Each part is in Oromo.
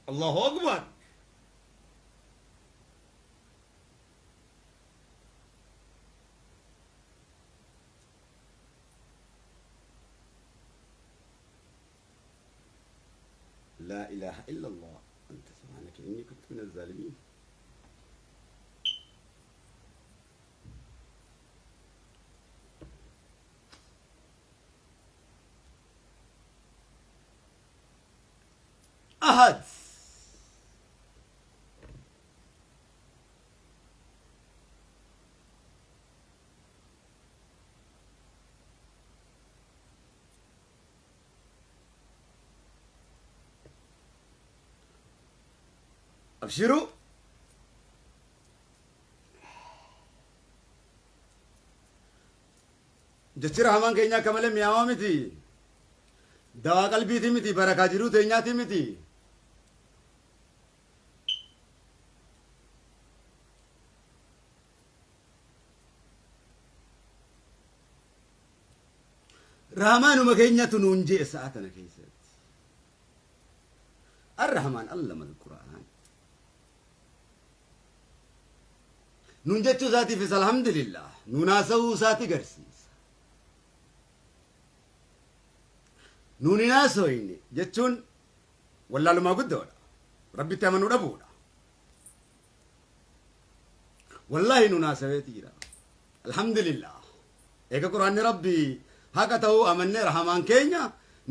Allahu Akbar. Laa ilaaha illallah anta subhaanaka inni kuntu mina zaalimiin. Ahad. Abshiruu. Jechi Rahmaan keenya akka malee mi'aawaa miti. Dawaa qalbiitii miti, barakaa jiruu teenyaatii miti. Rahmaanuma keenyatu nuun je'e sa'a tana keessatti. Ar-Rahmaan allama al-Qur'aan. Nuun jechuu isaatiifis alhamdulillah nuun haasawuu isaati garsiisa. Nuun hin haasoyne jechuun wallaalumaa guddoodha. Rabbitti amanuu dhabuudha. Wallaahi nuun haasaweeti jira. Alhamdulillah. Eega Qur'aanni Rabbii haqa ta'uu amannee rahamaan keenya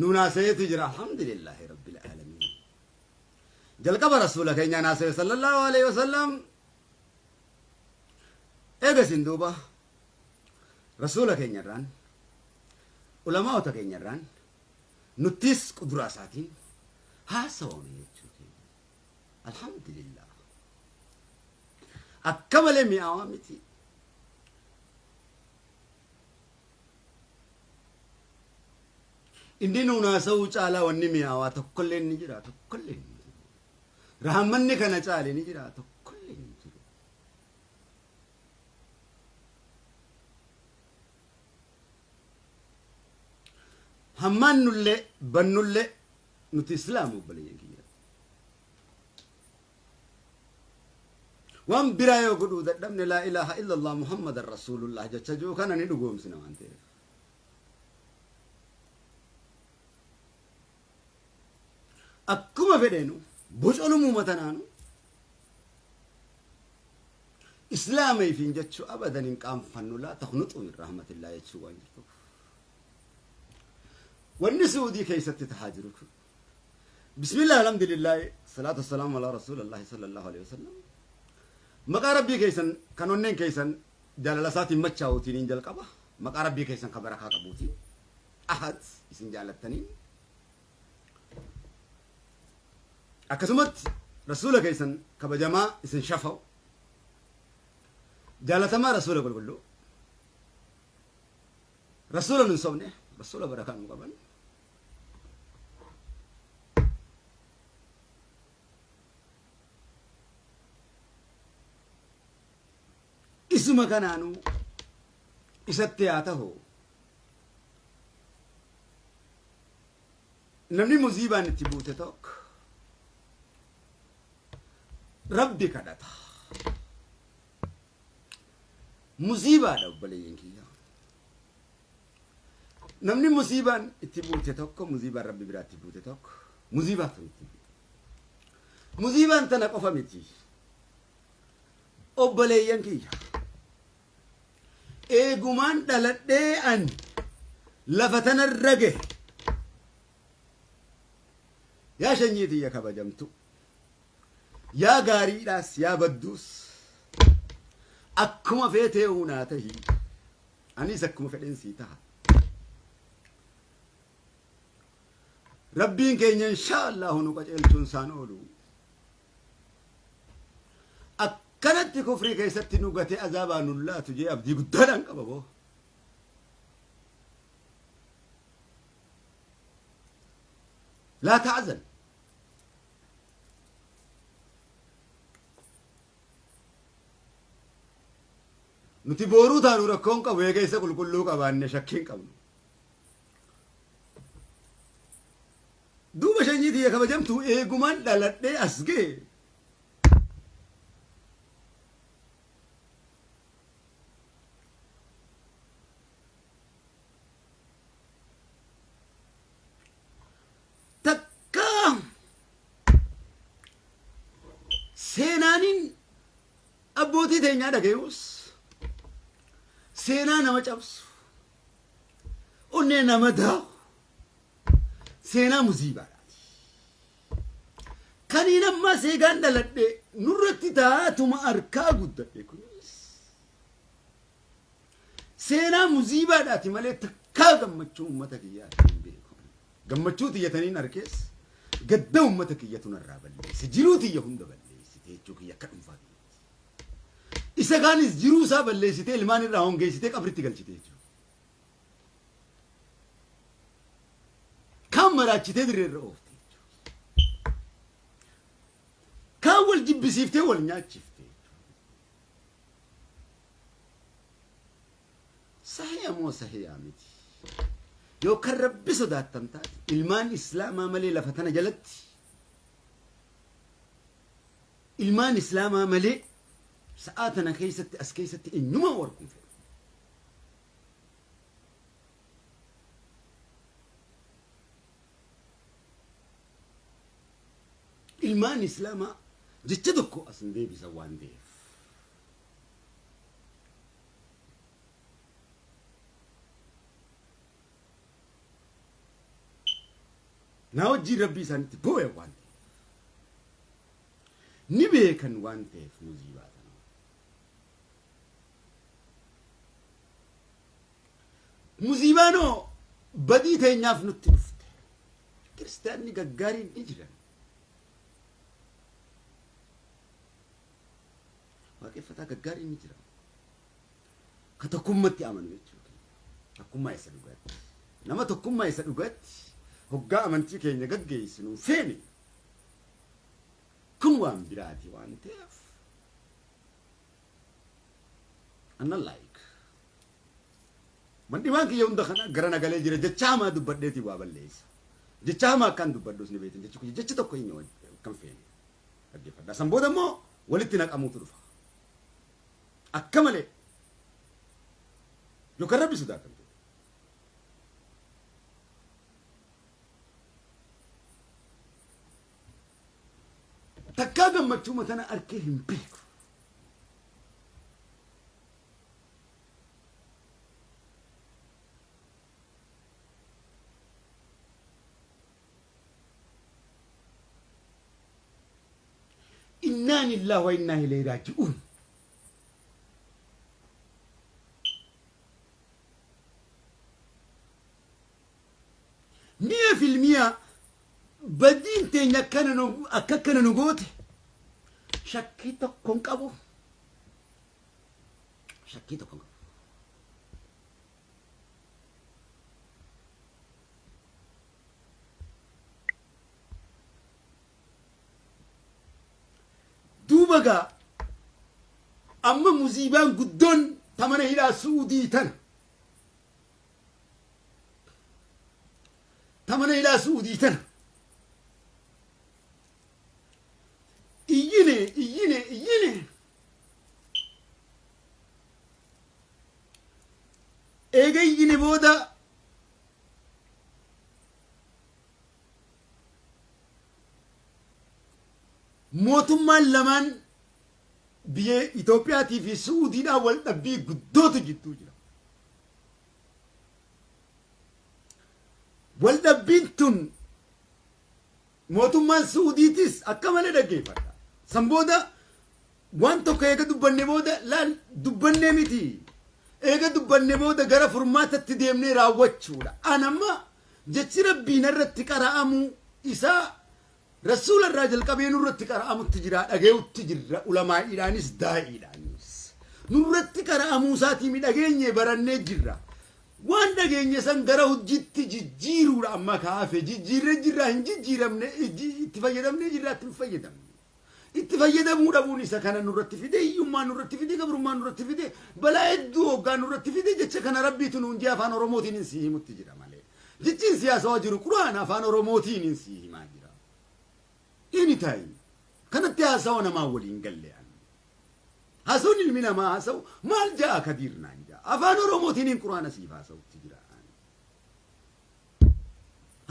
nuun haasaweeti jira. Alhamdulillahi Rabbil aalamiin. Jalqaba Rasuula keenyaan haasawe sallallahu alaihi wasallam. Eegasiin duuba Rasuula keenyarraan ulamaa'ota keenyarraan nuttis quduraa isaatiin haasawame jechuu keenya. Alhamdulillah. Akka malee mi'aawaa miti. Inni nuun haasa'uu caalaa wanni mi'aawaa tokkollee ni jira tokkollee ni jiru. Rahammanni kana caale ni jira tokkollee ni jiru. Hammaan nullee bannullee nuti islaama obboleeyyan kiyya. Waan biraa yoo godhuu dadhabne laa ilaaha illallah Muhammadan rasuulullah jecha jiru kana ni dhugoomsina waan ta'eef. Akkuma fedheenu bocolumuma tanaanu islaama ifiin jechuu abadan hin qaanfannu laa taqnuxu min rahmatillah jechuu waan jirtuuf. Wanni Suudii keessatti tahaa jiru kun Bismillah alhamdulillah salaatu wassalamu ala rasuulillahi sallallahu alaihi wasallam maqaa rabbii keessan kan onneen keessan jaalala isaatiin machaa'uutiin hin jalqaba maqaa rabbii keessan kan barakaa qabuutiin ahad isin jaalattaniin akkasumatti rasuula keessan kabajamaa isin shafa'u jaalatamaa rasuula qulqulluu rasuula nun sobne rasuula barakaa nu qaban isuma kanaanuu isatti haa tahu namni muziibaan itti buute tokko rabbi kadhata muziibaadha obboleeyyan kiyya namni muziibaan itti buute tokko muziibaan rabbi biraa itti buute tokko muziibaa tun itti buute muziibaan tana qofa miti Obboleeyyan kiyya, eegumaan dhaladhee an lafa tanarra gahe. Yaa shanyii tiyya kabajamtu, yaa gaariidhaas yaa badduus, akkuma feetee uunaa tahi, anis akkuma fedheen sii taha. Rabbiin keenya inshaa Allahu nu qaceelchuun isaan oolu. Akkanatti kufrii keessatti nu gatee azaabaa nun laatu jee abdii guddaadhaan qaba boo. Laa ta'zan. Nuti booruu taanu rakkoon qabu eega isa qulqulluu qabaanne shakkiin qabnu. Duuba shanyii tiyya kabajamtu eegumaan dhaladhee as ga'e. Takka seenaanin abbootii teenyaa dhagayuus seenaa nama cabsu, onnee nama daahu, seenaa muziibaadhaati. Kaniin ammaa seegaan dhaladhe nurratti taatuma arkaa guddadhe kunis seenaa muziibaadhaati malee takkaa gammachuu uummata kiyyaati hin beeku. Gammachuu tiyyataniin arkees gadda uummata kiyyatu narraa balleesse, jiruu tiyya hunda balleessite jechuu kiyya akka dhuunfaa kiyyaatti. Isa kaanis jiruu isaa balleessitee ilmaan irraa hongeessitee qabritti galchite jechuudha. Kaan maraachitee dirree irra oofte jechuudha. Kaan wal jibbisiiftee wal nyaachifte jechuudha. Sahiya moo sahiyaa miti? Yoo kan Rabbi sodaattan taate ilmaan Islaamaa malee lafa tana jalatti ilmaan Islaamaa malee sa'aa tana keessatti as keessatti eenyumaa warquun fedhu. Ilmaan Islaamaa jecha tokko as hin deebisan waan ta'eef. Naa wajjiin Rabbii isaanitti booyan waan ta'eef. Ni beekan waan ta'eef muziibaa tana. Muziibaanoo badii teenyaaf nutti dhufte. Kiristaanni gaggaariin ni jiran. Waaqeffataa gaggaariin ni jiran. Ka tokkummatti amanu jechuudha. Tokkummaa isa dhugaatti. Nama tokkummaa isa dhugaatti hoggaa amantii keenya gaggeessinu hin feene. Kun waan biraati waan ta'eef. Annan like. Mandhibaan kiyya hunda kana gara nagalee jira, jecha hamaa dubbadheetii waa balleessa. Jecha hamaa akkaan dubbadhus ni beektan, jechi kiyya jecha tokko hin kan feene. Dhaggeeffadhaa. San booda immoo walitti naqamuutu dhufa. Akka malee. Yookaan Rabbi sodaatan. Takkaa gammachuu matana arkee hin beeku. Innaa lillahi wa innaa ilayhi raaji'uun. Mi'a filmiyaa badiin teenya akkana nu akka akkana nu goote shakkii tokko hin qabu. Shakkii tokko hin qabu. Duuba gaa amma muziibaan guddoon ta mana hidhaa Su'uudii tana. Ta mana hidhaa Su'uudii tana. Iyyine iyyine iyyine. Eega iyyine booda mootummaan lamaan biyya Itoophiyaatii fi Su'uudiidhaan wal dhabbii guddootu jidduu jira. Wal dhabbiin tun mootummaan Su'uudiitis akka malee dhaggeeffadha. San booda waan tokko eega dubbanne booda laal dubbannee miti. Eega dubbanne booda gara furmaatatti deemnee raawwachuudha. An amma jechi Rabbii narratti qara'amu isaa Rasuula irraa jalqabee nurratti qara'amutti jira, dhagayutti jirra, ulamaa'iidhaanis daa'iidhaanis. Nurratti qara'amuu isaatii mi dhageenye barannee jirra. Waan dhageenye san gara hojjitti jijjiiruudha amma kaafe jijjiirree jirra, hin jijjiiramne, itti fayyadamnee jirra, itti hin fayyadamne. Itti fayyadamuu dhabuun isa kana nurratti fide, hiyyummaa nurratti fide, gabrummaa nurratti fide, balaa hedduu hoggaa nurratti fide, jecha kana Rabbiitu nuun jee afaan Oromootiin hin sii himutti jira malee. Jechiin siyaasawaa jiru Qur'aana afaan Oromootiin sii himaa jira. Anytime kanatti haasawa namaa waliin galle an. Haasawni ilmi namaa haasawu maal ja'a Kadiir naan ja'a. Afaan Oromootiin Qur'aana siif haasawutti jira.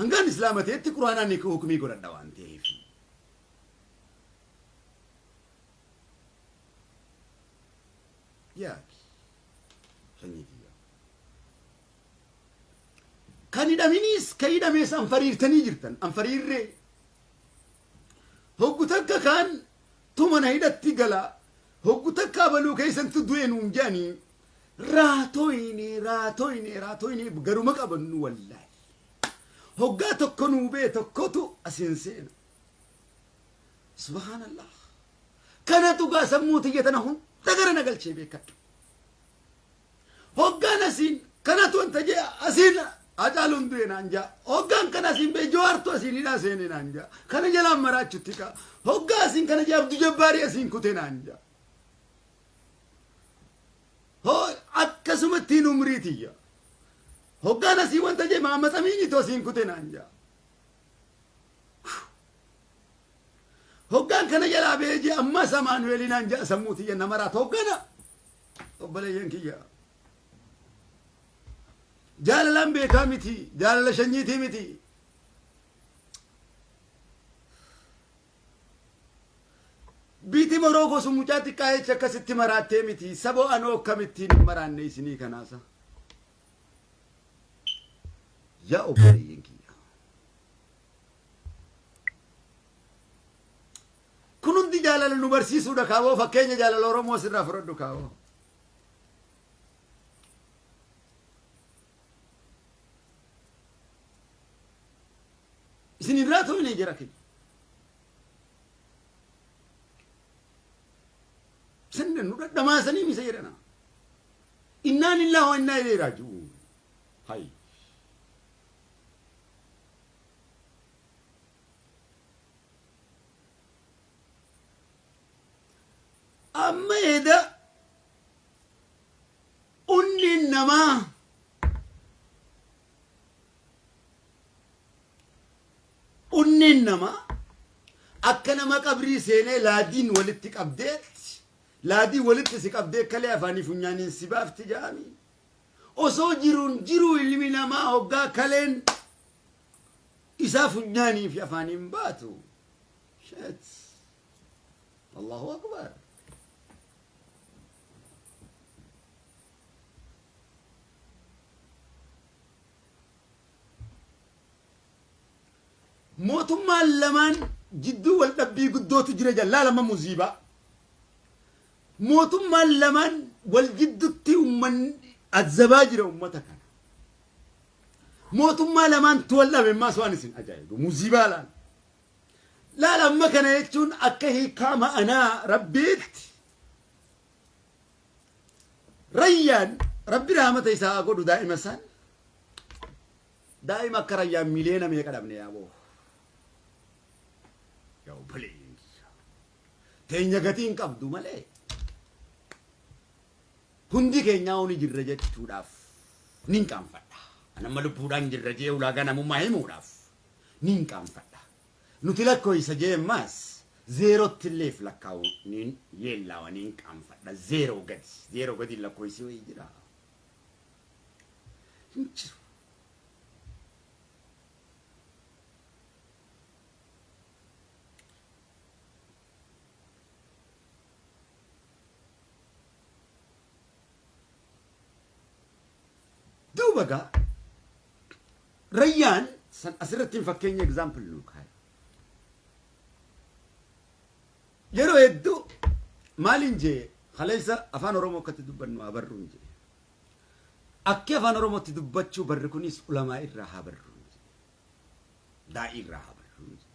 Hangaan Islaama ta'etti Qur'aanaan ni hukumii godhadha waan ta'eef. Yaa sanyii kiyya. Kan hidhaminiis kan hidhamees anfariirtanii jirtan anfariirree. Hoggu takka kaan tumana hidhatti gala hoggu takka abaluu keessantu du'e nuun jedhanii raatoyne raatoyne raatoyne garuma qabannu wallaahi. Hoggaa tokko nuu bee tokkotu asiin seena. Subhaanallah. Kanatu gaa sammuu tiyya tana hunda gara na galchee beekadhu. Hoggaan asiin kanatu wanta jee asiin Hacaaluun du'e naan jaa. Hoggaan kana asiin bee Jawaartu asiin hidhaa seene naan jaa. Kana jalaan maraachutti kaa. Hoggaa asiin kana jee Abdu Jabbaarii asiin kute naan jaa. Hoo akkasumattiin umrii tiyya. Hoggaan asii wanta jee Mahammad Amiinitu asiin kute naan jaa. Hoggaan kana jalaa ba'ee jee ammas Amaanu'eelii naan ja'a sammuu tiyya nama raata hoggana obboleeyyan kiyya. Jaalalaan beekaa miti jaalala shanyiitii miti. Biiti Morookoo sun mucaa xiqqaa jecha akkasitti maraattee miti saboo anoo akkamittiin hin maraanne isinii kanaasa. Yaa obboleeyyan kiyya. Kun hundi jaalala nu barsiisuudha kaawoo fakkeenya jaalala Oromoo sirraa fudhadhu kaawoo. Isin irraa ta'u jira kiyya. Sinna nu dhadhamaasanii misa jedhana. Innaa lillahi wa innaa ilayhi raaji'uun. Hay. Amma eda onneen namaa onneen namaa akka nama qabrii seenee laadiin walitti qabdeetti laadii walitti si qabdee kalee afaanii funyaaniin si baafti jedhanii osoo jiruun jiruu ilmi namaa hoggaa kaleen isaa funyaanii fi afaaniin baatu. Shit. Allahu Akbar. Mootummaan lamaan jidduu wal dhabbii guddootu jira jallaa lama muziibaa. Mootummaan lamaan wal jiddutti ummanni azzabaa jira ummata kana. Mootummaa lamaantu wal dhabe ammaas waan isin ajaa'ibu muziibaa laal. Laal amma kana jechuun akka hiikaa ma'anaa rabbiitti rayyaan rabbi rahmata isaa haa godhu daa'ima isaan daa'ima akka rayyaan miliyoona meeqa dhabne yaaboo. Yaa obboleeyyan kiyya. Teenya gatii hin qabdu malee hundi keenyaa ni jirra jechuudhaaf nin qaanfadha. An amma lubbuudhaan jirra jee ulaagaa namummaa himuudhaaf nin qaanfadha. Nuti lakkooysa jee ammaas zeerootti illeef lakkaa'u nin yeellaawa nin qaanfadha. Zeeroo gadi. Zeeroo gadi lakkooysi wayii jira. Hin jiru. Duuba gaa rayyaan san asirratti hin fakkeenya example nuu kaaya. Yeroo hedduu maaliin jee kaleessa afaan Oromoo akkatti dubbannu haa barruun jee. Akki afaan Oromootti dubbachuu barri kunis ulamaa irraa haa barruun jee. Daa'ii irraa haa barruun jee.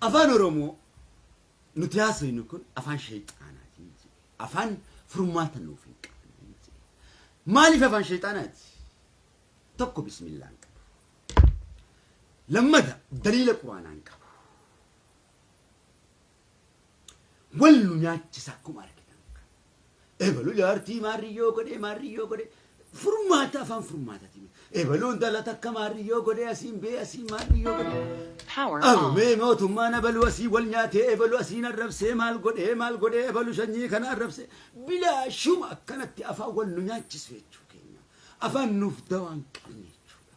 Afaan Oromoo nuti haasofnu kun afaan shayxaanaati jedhe. Afaan furmaata nuuf hin qabne jedhe. Maaliif afaan shayxaanaati? Tokko bismillah hin qabu. Lammata daliila quraanaa hin qabu. Wal nu nyaachisa akkuma argitan. Ebalu jaartii maarriyyoo godhee maarriyyoo godhee furmaata afaan furmaataati. Ebaluun dhala takka maarriyyoo godhee asiin bee asiin maarriyyoo godhee. Power on. Abumee mootummaan abaluu asii wal nyaatee ebalu asiin arrabsee maal godhee maal godhee ebalu sanyii kana arrabsee bilaashuma akkanatti afaan wal nu nyaachisu jechuu keenya. Afaan nuuf dawaan qabne jechuudha.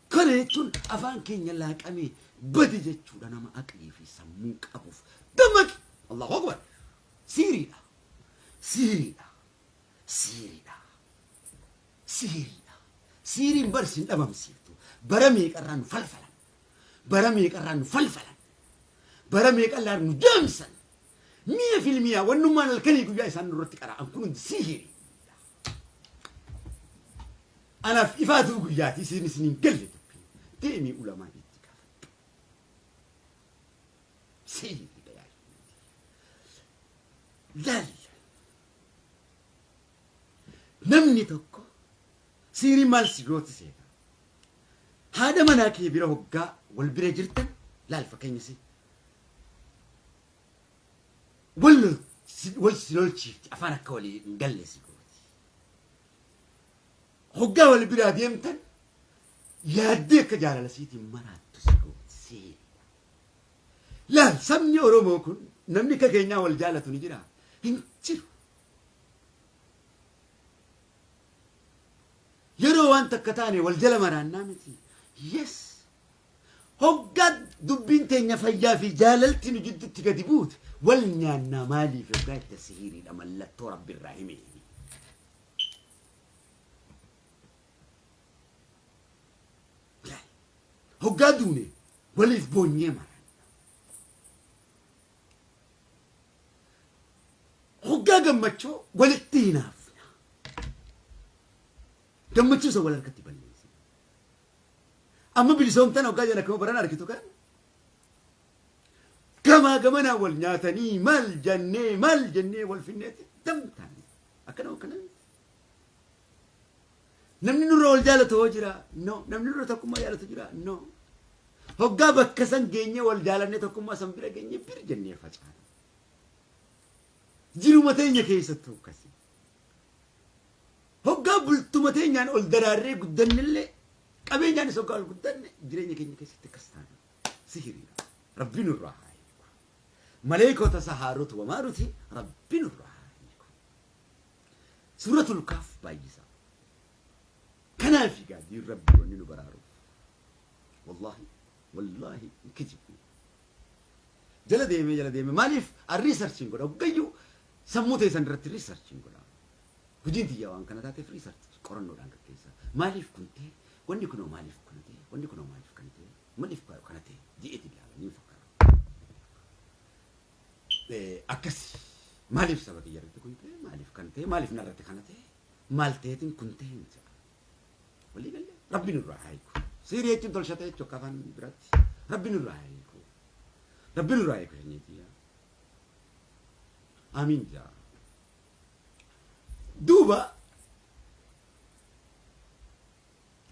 Kana jechuun afaan keenya laaqamee bade jechuudha nama aqlii fi sammuu qabuuf. Dammaqi! Allahu Akbar! Siiriidha. Siiriidha. Siiriidha. Siiriidha. Siiriin bar sin dhabamsiiftu. Bara meeqarraa nu falfalan. Bara meeqarraa nu falfalan. Bara meeqarraa nu jaamsan. Mi'a filmiyaa wannummaan halkanii guyyaa isaan nurratti qara'an kun hundi sihirii. Anaaf ifaatuu guyyaati isin isin hin galle dubbiin. Deemii ulamaa itti gaafadhu. Sihirii yaa Laal. Namni tokko siirii maal si gooti seeta? Haadha manaa kee bira hoggaa wal bira jirtan laal fakkeenya si wal wal si lolchiifti afaan akka walii hin galle si gooti. Hoggaa wal biraa deemtan yaaddee akka jaalala siitiin maraattu si gooti siiriidha. Laal sabni Oromoo kun namni akka keenyaa wal jaalatu ni jiraa? Hin jiru. Yeroo waan takka taane wal jala maraannaa miti. Yes. Hoggaa dubbiin teenya fayyaa fi jaalalti nu jiddutti gadi buute wal nyaannaa maaliif hoggaa itti sihiiriidha mallattoo rabbi irraa hime. Hoggaa duune waliif boonyee maraanna. Hoggaa gammachuu walitti hinaafna. Gammachuu isa wal harkatti balleessina. Amma bilisoomtan hoggaa jedhan akkuma baran argitu kan gamaa gamanaa wal nyaatanii maal jennee maal jennee wal finneeti damtaan akkana akkana. Namni nurra wal jaalatu hoo jira? No. Namni nurra tokkummaa jaalatu jira? No. Hoggaa bakka san geenyee wal jaalannee tokkummaa san bira geenyee bir jennee facaana. Jiruma teenya keessattuu akkasi. Hoggaa bultuma teenyaan ol daraarree guddannellee qabeenyaanis hoggaa ol guddanne jireenya keenya keessatti akkas taana. Sihiriidha. Rabbi nurraa haa hiiku. Maleekota isa haarutu wa maaruti Rabbi nurraa haa hiiku. Suuratul Kaaf baay'isaa. Kanaaf egaa diin Rabbii wanni nu baraaruuf. Wallaahi wallaahi hin kijibne. Jala deemee jala deemee maaliif an riisarchiin godha hoggayyuu sammuu teessan irratti riisarchiin godha. Hojiin tiyya waan kana taateef riisarchi qorannoodhaan gaggeessa. Maaliif kun ta'e wanni kunoo maaliif kana ta'e wanni kunoo maaliif kana ta'e maaliif kana ta'e je'eeti ilaala niin fakkara. Akkasi maaliif saba kiyya irratti kun ta'e maaliif kan ta'e maaliif narratti kana ta'e maal ta'eetiin kun ta'e hin jedha. Walii galee rabbi nurraa haa hiiku. Siirii jechuun tolchata jechuun akka afaan biraatti rabbi nurraa haa hiiku. Rabbi nurraa haa hiiku shanyiitii. Amiin jaa. Duuba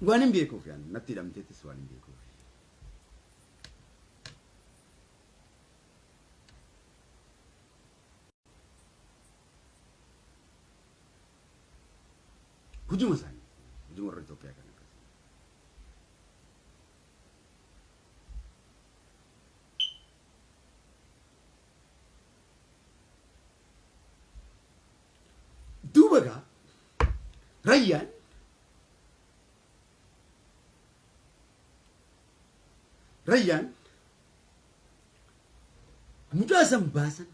waan hin beekuuf yaan natti hidhamteettis waan hin beekuuf. Hujuma isaanii hujuma warra Itoophiyaa kan akkasii. Duuba gaa rayyaan rayyaan mucaa san baasan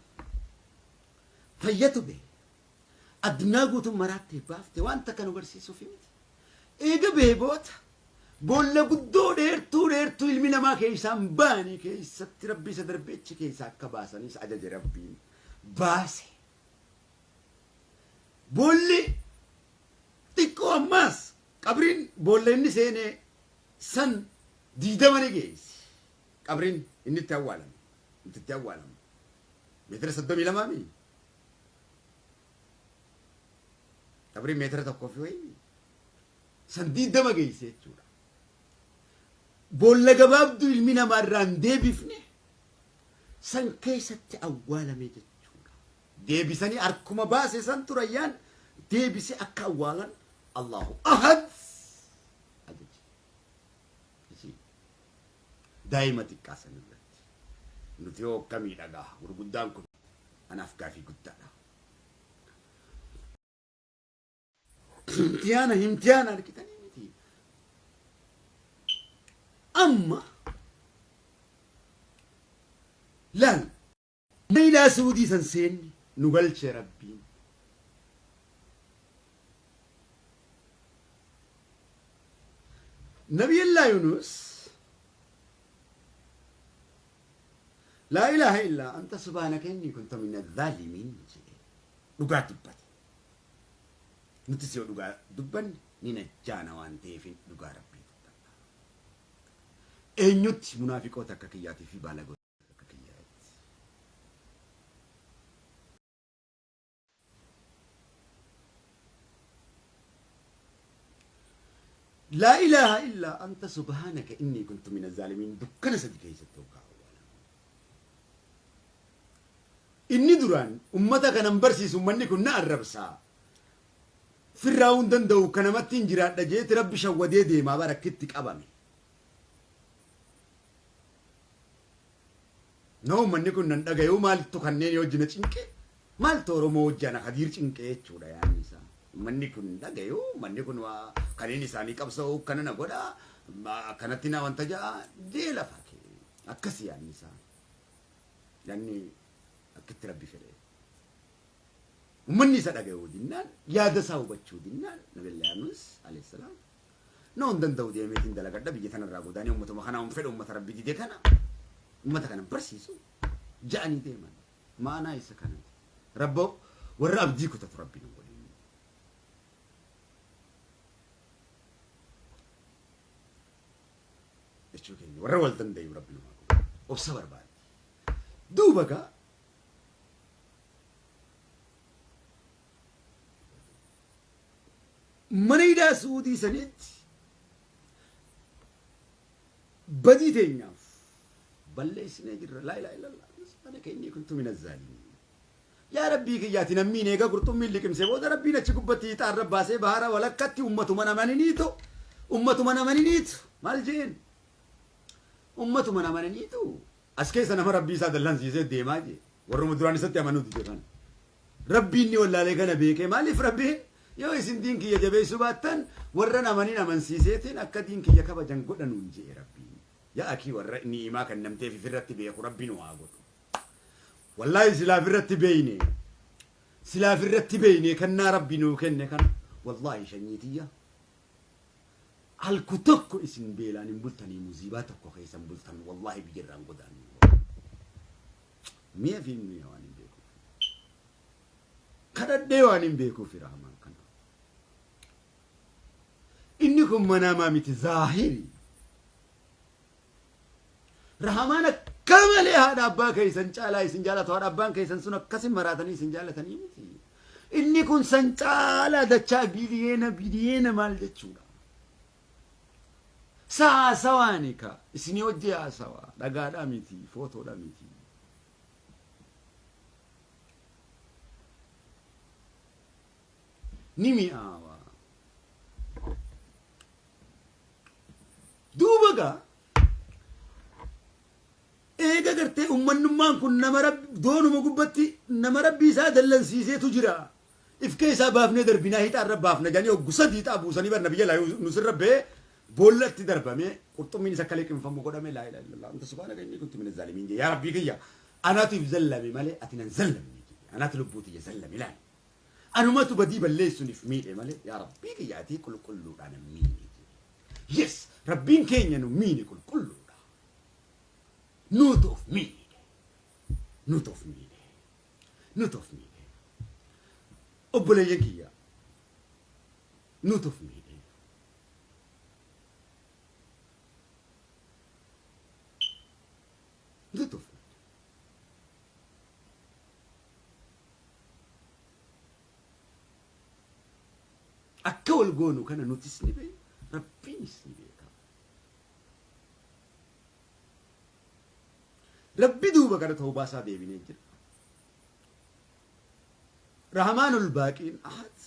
fayyatu bee addunyaa guutuun maraattee baafte waan takka nu barsiisuuf miti. Eega bee boota boolla guddoo dheertuu dheertuu ilmi namaa keessaa hin baane keessatti rabbi isa darbee achi keessaa akka baasaniis ajaje rabbiin baase. Boolli xiqqoo ammaas qabriin boolla inni seene san 20 ni geessi. Qabriin inni itti awwaalame itti awwaalame meetira 32 mi? Qabriin meetira tokkoo fi wayii san 20 geesse jechuudha. Boolla gabaabduu ilmi namaa irraa hin deebifne san keessatti awwaalame jechuudha. Deebisanii harkuma baase san turayyaan deebisee akka awwaalan Allahu ahad. Daa'ima xiqqaa san irratti. Nuti hoo akkamii dhagaa gurguddaan kun anaaf gaafii guddaadha. Himtiyaana himtiyaana argitanii miti. Amma laal Meylaa Suudii san seenne nu galche Rabbiin. Nabiyallaa Yunus Laa ilaaha illaa anta subhaanaka inni kunta mina zaalimiin jedhe dhugaa dubbate. Nutis yoo dhugaa dubbanne ni najjaana waan ta'eef dhugaa Rabbii dubbanna. Eenyutti munaafiqoota akka kiyyaatii fi baalagoota akka kiyyaatti. Laa ilaaha illaa anta subhaanaka innii kuntu mina zaalimiin dukkana sadi keessatti hoggaa awwaalamu. Inni duraan ummata kanan barsiisu ummanni kun na arrabsaa. Firraa'uu hin danda'u kanamatti hin jiraadha jeeti rabbi shawwadee deemaa bara akkitti qabame. Na uummanni kun nan dhagayuu maaltu kanneen wajji na cinqe maaltu Oromoo wajji ana Kadiir cinqe jechuudha yaadni isaa. Uummanni kun hin dhagayuu uummanni kun waa kanneen isaanii qabsa'uu akkana na godha akkanatti na wanta ja'a jee lafa kee akkasi yaadni isaa. Yaadni akkitti rabbi fedhe. Uummanni isa dhagayuu dinnaan yaada isaa hubachuu dinnaan Nabi Yunus alayhi salaam No hin danda'u deemeetiin dalagadha biyya tanarraa godaanee ummatuma kanaa hin fedhu ummata rabbi dide kana ummata kana barsiisu ja'anii deeman ma'anaa isa kanati rabbo warra abdii kutatu rabbi nu godhin jechuu keenya warra wal dandayu rabbi nu haa godhu obsa barbaaddi duuba gaa Mana hidhaa Su'uudii sanitti badii teenyaaf balleessinee jirra. Laa ilaaha illallah. Subhaanaka innii kuntu mina zaalimiin. Yaa Rabbii kiyyaati nammiin eega qurxummiin liqimsee booda Rabbiin achi gubbatti hiixaa irra baasee bahara walakkatti ummatuma namaniniitu ummatuma namaniniitu maal jeen ummatuma namaniniitu as keessa nama Rabbii isaa dallansiisee deemaa jee warruma duraan isatti amanuu dide kana. Rabbiin ni wallaalee kana beekee maaliif Rabbiin yoo isin diin kiyya jabeessuu baattan warra hin amanin amansiiseetiin akka diin kiyya kabajan godha nuun je'e Rabbiin. Yaa akii warra ni'imaa kennamteef ifirratti beeku Rabbi nu haa godhu. Wallaahi silaa ifirratti beeyne silaa ifirratti beeyne kennaa Rabbi nuu kenne kana wallaahi shanyii tiyya halku tokko isin beelaan hin bultanii muziibaa tokko keessa hin bultan wallaahi biyyarraan godaannu. Mi'a fi mi'a waan hin beekuuf. Kadhadhee waan hin beekuuf rahmaan kana. Inni kun manaamaa miti zaahiri. Rahamaan akka malee haadha abbaa keessan caalaa isin jaalatu haadha abbaan keessan sun akkasin maraatanii isin jaalatanii miti. Inni kun san caalaa dachaa biliyeena biliyeena maal jechuudha. Sa haasawaani ka isinii wajji haasawa dhagaadha miti footoodha miti. Ni mi'aawa. Duuba gaa eega gartee ummannummaan kun nama rabbi doonuma gubbatti nama rabbii isaa dallansiiseetu jira. If keessaa baafnee darbinaa hixaa irra baafna jedhanii hoggu sadi hixaa buusanii bar nabiyya laa Yunus irra ba'ee boollatti darbamee qurxummiin isa akka liqimfamu godhame laa ilaaha illallah anta subhaanaka inni kuntu mina zaalimiin jee yaa rabbii kiyya anatu if zallame malee ati nan zallamne jedhe anatu lubbuu tiyya zallame laal anumatu badii balleessuun if miidhe malee yaa rabbii kiyya ati qulqulluudha nan miine jedhe yes rabbiin keenya nu miine qulqulluudha nuutu of miidhe nuutu of miidhe Nutu of miidhe. Obboleeyyan kiyya nutu of miidhe. Nutu of miidhe. Akka wal goonu kana nutis ni beekna, Rabbiinis ni beeka. Rabbi duuba gara tawbaa isaa deebinee jira. Rahmaanul baaqiin ahad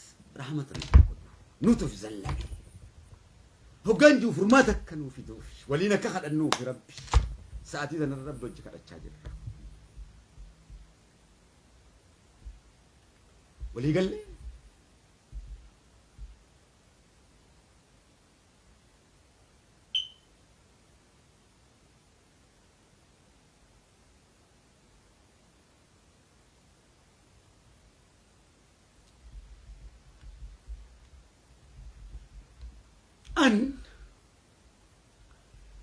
rahmata nuuf godhu. Nutu of zallame. Hoggaan jiru furmaata akka nuu fiduuf waliin akka kadhannuuf Rabbi. Sa'atii sanarra Rabbi wajji kadhachaa jirra. Walii gallee? An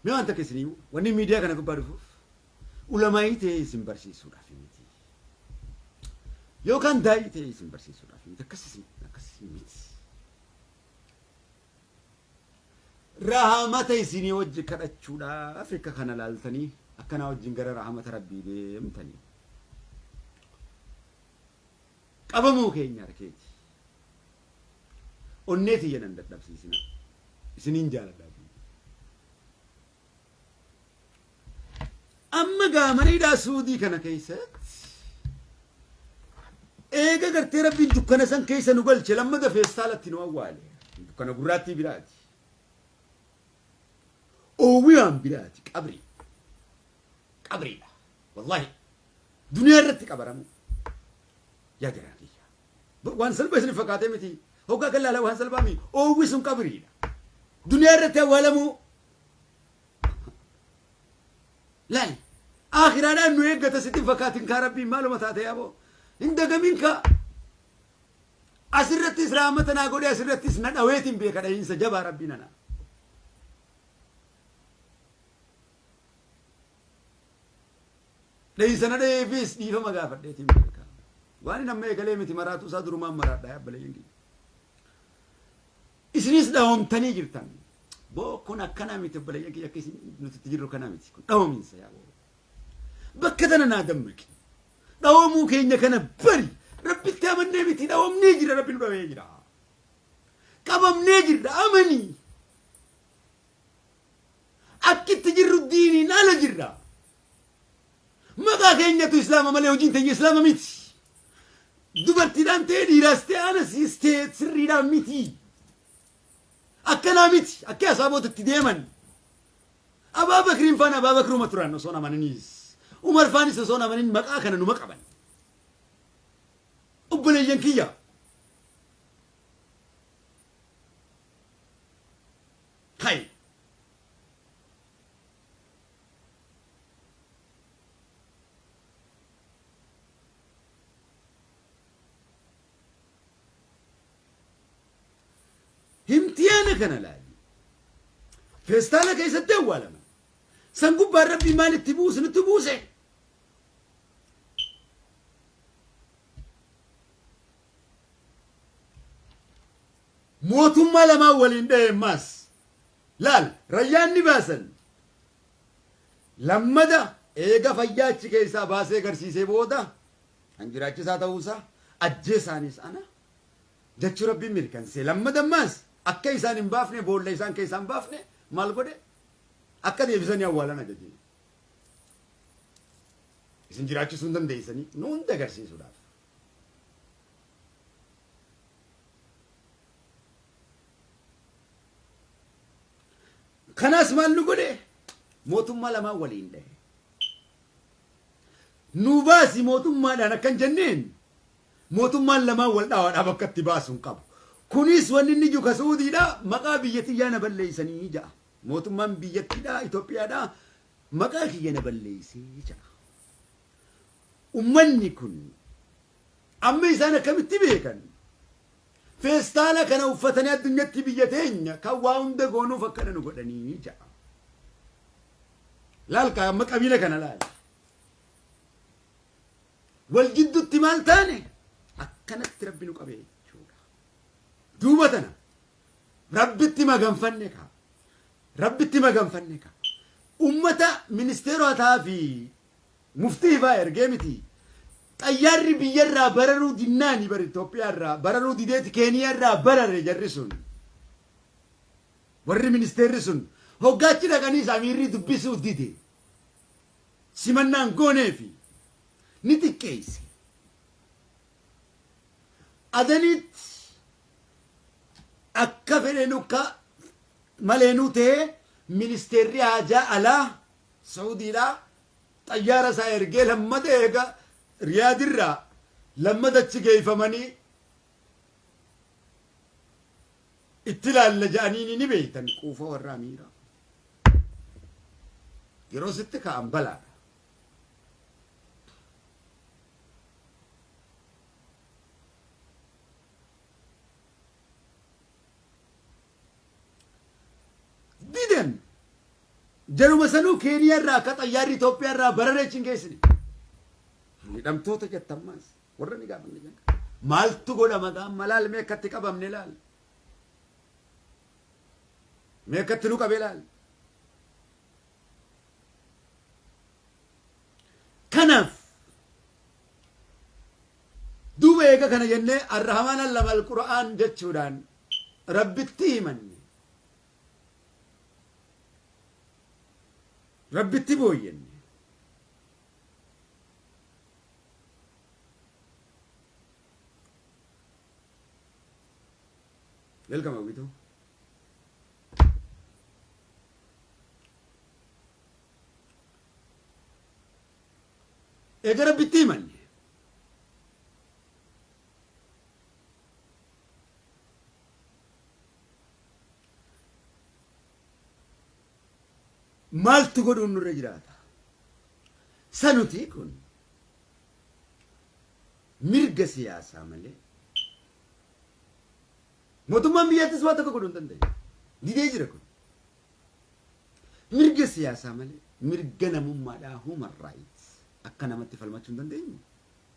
mee waan takka isinii wanni miidiyaa kana gubbaa dhufuuf ulamaayii ta'ee isin barsiisuudhaaf miti. Yookaan daa'ii ta'ee isin barsiisuudhaaf miti. Akkas isin akkas miti. Rahamata isinii wajji kadhachuudhaaf akka kana laaltanii akkanaa wajjin gara rahamata rabbii deemtanii. Qabamuu keenya harkeeti. Onnee tiyya nan dadhabsiisina. Isiniin jaaladha. Amma gaa maniidhaa Suudii kana keessatti eega gartee rabbiin dukkana san keessa nu galche lammada feestaalatti nu awwaale. Dukkana gurraattii biraati. Oowwi waan biraati qabri. Qabriidha. Wallaahi. Duniyaa irratti qabaramu. Yaa jaraa kiyya. Waan salphaa isin fakkaatee miti. Hoggaa kan laala waan salphaa miti. Oowwi sun qabriidha. Duniyaa irratti awwaalamuu. Laal. Akhiraadhaan nu eeggata sitti hin fakkaatin kaa rabbiin maaluma taate yaaboo. Hin dagamin kaa. Asirrattis rahmata naa godhee asirrattis na dhaweetiin beeka dhahiinsa jabaa rabbiin ana. Dhahiinsa na dhaheefis dhiifama gaafadheetiin beeka. Waan hin amma eegalee miti maraatuu isaa durumaan maraadha yaabbalee kiyya. Isinis dhawamtanii jirtan. Boo kun akkana miti obboleeyyan kiyya akka isin nuti itti jirru kana miti. Kun dhawaminsa yaa boo. Bakka tana naa dammaqi. Dhawamuu keenya kana bari. Rabbitti amannee miti dhawamnee jira rabbi nu dhawee jira. Qabamnee jirra amanii. Akkitti jirru diiniin ala jirra. Maqaa keenyatu islaama malee hojiin teenya islaama miti. Dubartiidhaan ta'ee dhiiraas ta'e anas ta'e sirriidhaan miti. Akkanaa miti akka asaaboota itti deeman. Abaa Bakriin faana Abaa Bakruma turan osoo amananiis. Umar faanis osoo amanin maqaa kana numa qaban. Obboleeyyan kiyya. Hay. Himtiyaana kana laali. Feestaala keessatti awwaalaman. San gubbaan rabbii maal itti buuse nutti buuse. Mootummaa lamaan waliin dha'e ammaas. Laal rayyaan ni baasan. Lammada eega fayyaa achi keessaa baasee garsiisee booda kan jiraachisaa ta'uusaa ajjeesaanis ana jechuu rabbiin mirkansee lammada ammaas akka isaan hin baafne boolla isaan keessaa hin baafne maal godhe akka deebisanii awwaalan ajaje. Isin jiraachisuu hin dandeessanii nu hunda agarsiisuudhaaf. Kanaas maal nu godhe? Mootummaa lamaan waliin dhahe. Nu baasi mootummaadhaan akkan jenneen mootummaan lamaan wal dhaawaadhaaf akka itti baasu hin qabu. Kunis wanni inni jiru ka Suudiidha maqaa biyya tiyyaa na balleessanii ja'a. Mootummaan biyyattiidha Itoophiyaadha maqaa kiyya na balleessee ja'a. Ummanni kun amma isaan akkamitti beekan? Feestaala kana uffatanii addunyatti biyya teenya kan waa hunda goonuuf akkana nu godhanii ja'a. Laal kaa amma qabiila kana laal. Wal jiddutti maal taane akkanatti rabbi nu qabe jechuudha. Duuba tana rabbitti maganfanne kaa. Rabbitti maganfanne kaa. Ummata ministeerotaa fi Muftii faa ergee miti. Xayyaarri biyyarraa bararuu dinnaani bar Itoophiyaarraa bararuu dideeti Keeniyaarraa barare jarri sun. Warri ministeerri sun hoggaachi dhaqaniis amiirri dubbisuu dide. Simannaan gooneefi ni xiqqeesse. Adanitti akka fedhe nukka maleenuu ta'ee ministeerri haajaa alaa Saudiidhaa xayyaara isaa ergee lammata eega Riyaadirraa lammata achi geeyfamanii itti laalla ja'aniini ni beeytan quufa warra amiiraa. Yeroo sitti ka'an balaadha. Didan jaruma sanuu Keeniyaa irraa akka xayyaarri Itoophiyaa irraa bararee achi hin geessine. Hidhamtoota jettan maas warra ni gaafanne jenna. Maaltu godhama gaa amma laal mee akkatti qabamne laal. Mee akkatti nu qabe laal. Kanaaf duuba eega kana jennee Arrahamaan allama al-Qur'aan jechuudhaan Rabbitti himanne. Rabbitti booyyenne. Welcome, Awwituu. Eega Rabbitti himanne. Maaltu godhuun nurra jiraata? Sanuti kun mirga siyaasaa malee mootummaan biyyaattis waa tokko godhuu hin danda'u. Didee jira kun. Mirga siyaasaa malee mirga namummaadhaa human rights akka namatti falmachuu hin dandeenyu.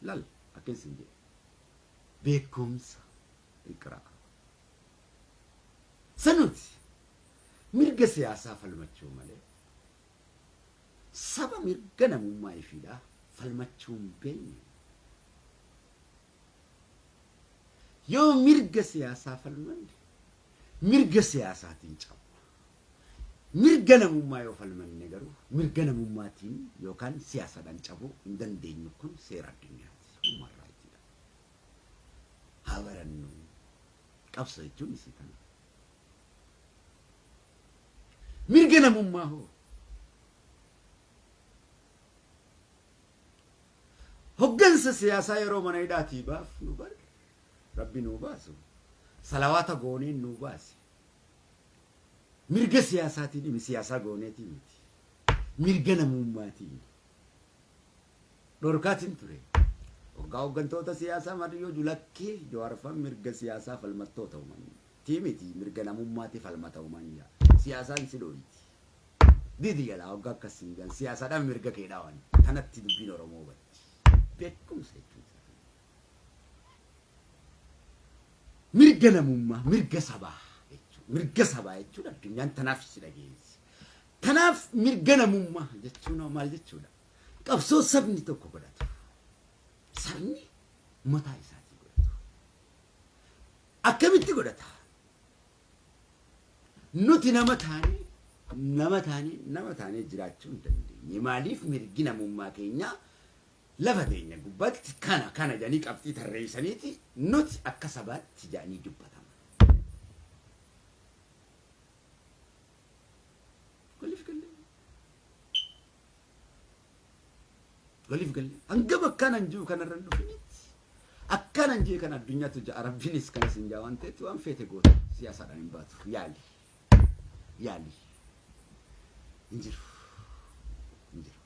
Lal akkan isin jedhe. Beekumsa iqraa. Sanuti mirga siyaasaa falmachuu malee saba mirga namummaa ifiidhaa falmachuu hin beekne. Yoo mirga siyaasaa falmanne mirga siyaasaatiin cabna. Mirga namummaa yoo falmanne garuu mirga namummaatiin yookaan siyaasaadhaan cabuu hin dandeenyu kun seera addunyaati. Human right dha. Haa barannu. Qabsoo jechuun isii kana. Mirga namummaa hoo? Hoggansa siyaasaa yeroo mana hidhaatii baafnu bar Rabbi nuu baasu salawaata gooneen nuu baase. Mirga siyaasaatiin dhimi siyaasaa gooneetii miti. Mirga namummaatiin. Dhorkaatiin ture. Hoggaa hoggantoota siyaasaa Madiyyoo Julakkee Jawaarfaan mirga siyaasaa falmattoota uuman. Tii miti mirga namummaati falmata uuman jaa. Siyaasaan si dhooyti. Didi jalaa hoggaa akkas siin jedhan siyaasaadhaan mirga kee dhaawan. Tanatti dubbiin Oromoo batti. Beekumsa jechuun isa kana. Mirga namummaa, mirga sabaa jechuudha. Mirga sabaa jechuun addunyaan tanaaf si dhageessi. Tanaaf mirga namummaa jechuun hoo maal jechuudha? Qabsoo sabni tokko godhatu. Sabni mataa isaatii godhatu. Akkamitti godhata? Nuti nama taanee nama taanee nama taanee jiraachuu hin dandeenye. Maaliif mirgi namummaa keenyaa lafa teenya gubbaatti kana kana jedhanii qabxii tarreessaniiti nuti akka sabaatti jedhanii dubbatama. Waliif galee. Waliif galee. Hanga bakkaan an jiru kanarra hin dhufinitti. Akkaan an jiru kan addunyaatu ja'a rabbiinis kanas hin jaa waan ta'etti waan feete goota siyaasaadhaan hin baatu. Yaali. Yaali. Hin jiru. Hin jiru.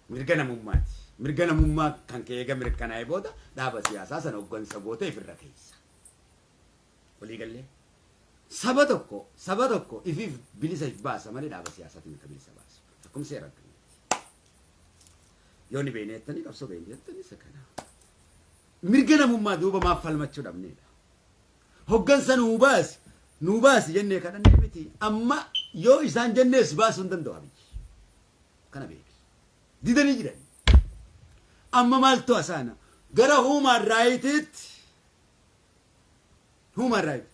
Mirga namummaati. Mirga namummaa kan kee eega mirkanaa'e booda dhaaba siyaasaa sana hoggansa gootee ifirra keessa. Walii gallee? Saba tokko saba tokko ifiif bilisa if baasa malee dhaaba siyaasaatiin akka bilisa baasu. Akkuma seera addunyaatti. Yoo ni beekne jettanii qabsoo beekne jettanii isa kana. Mirga namummaa duuba maaf falmachuu dhabneedha. Hoggansa nuu baasi nuu baasi jennee kadhannee miti. Amma yoo isaan jennees baasuu hin danda'u Abiyyi. Kana beeki. Didanii jiran. Amma maaltu asaana? Gara human rightiitti human right.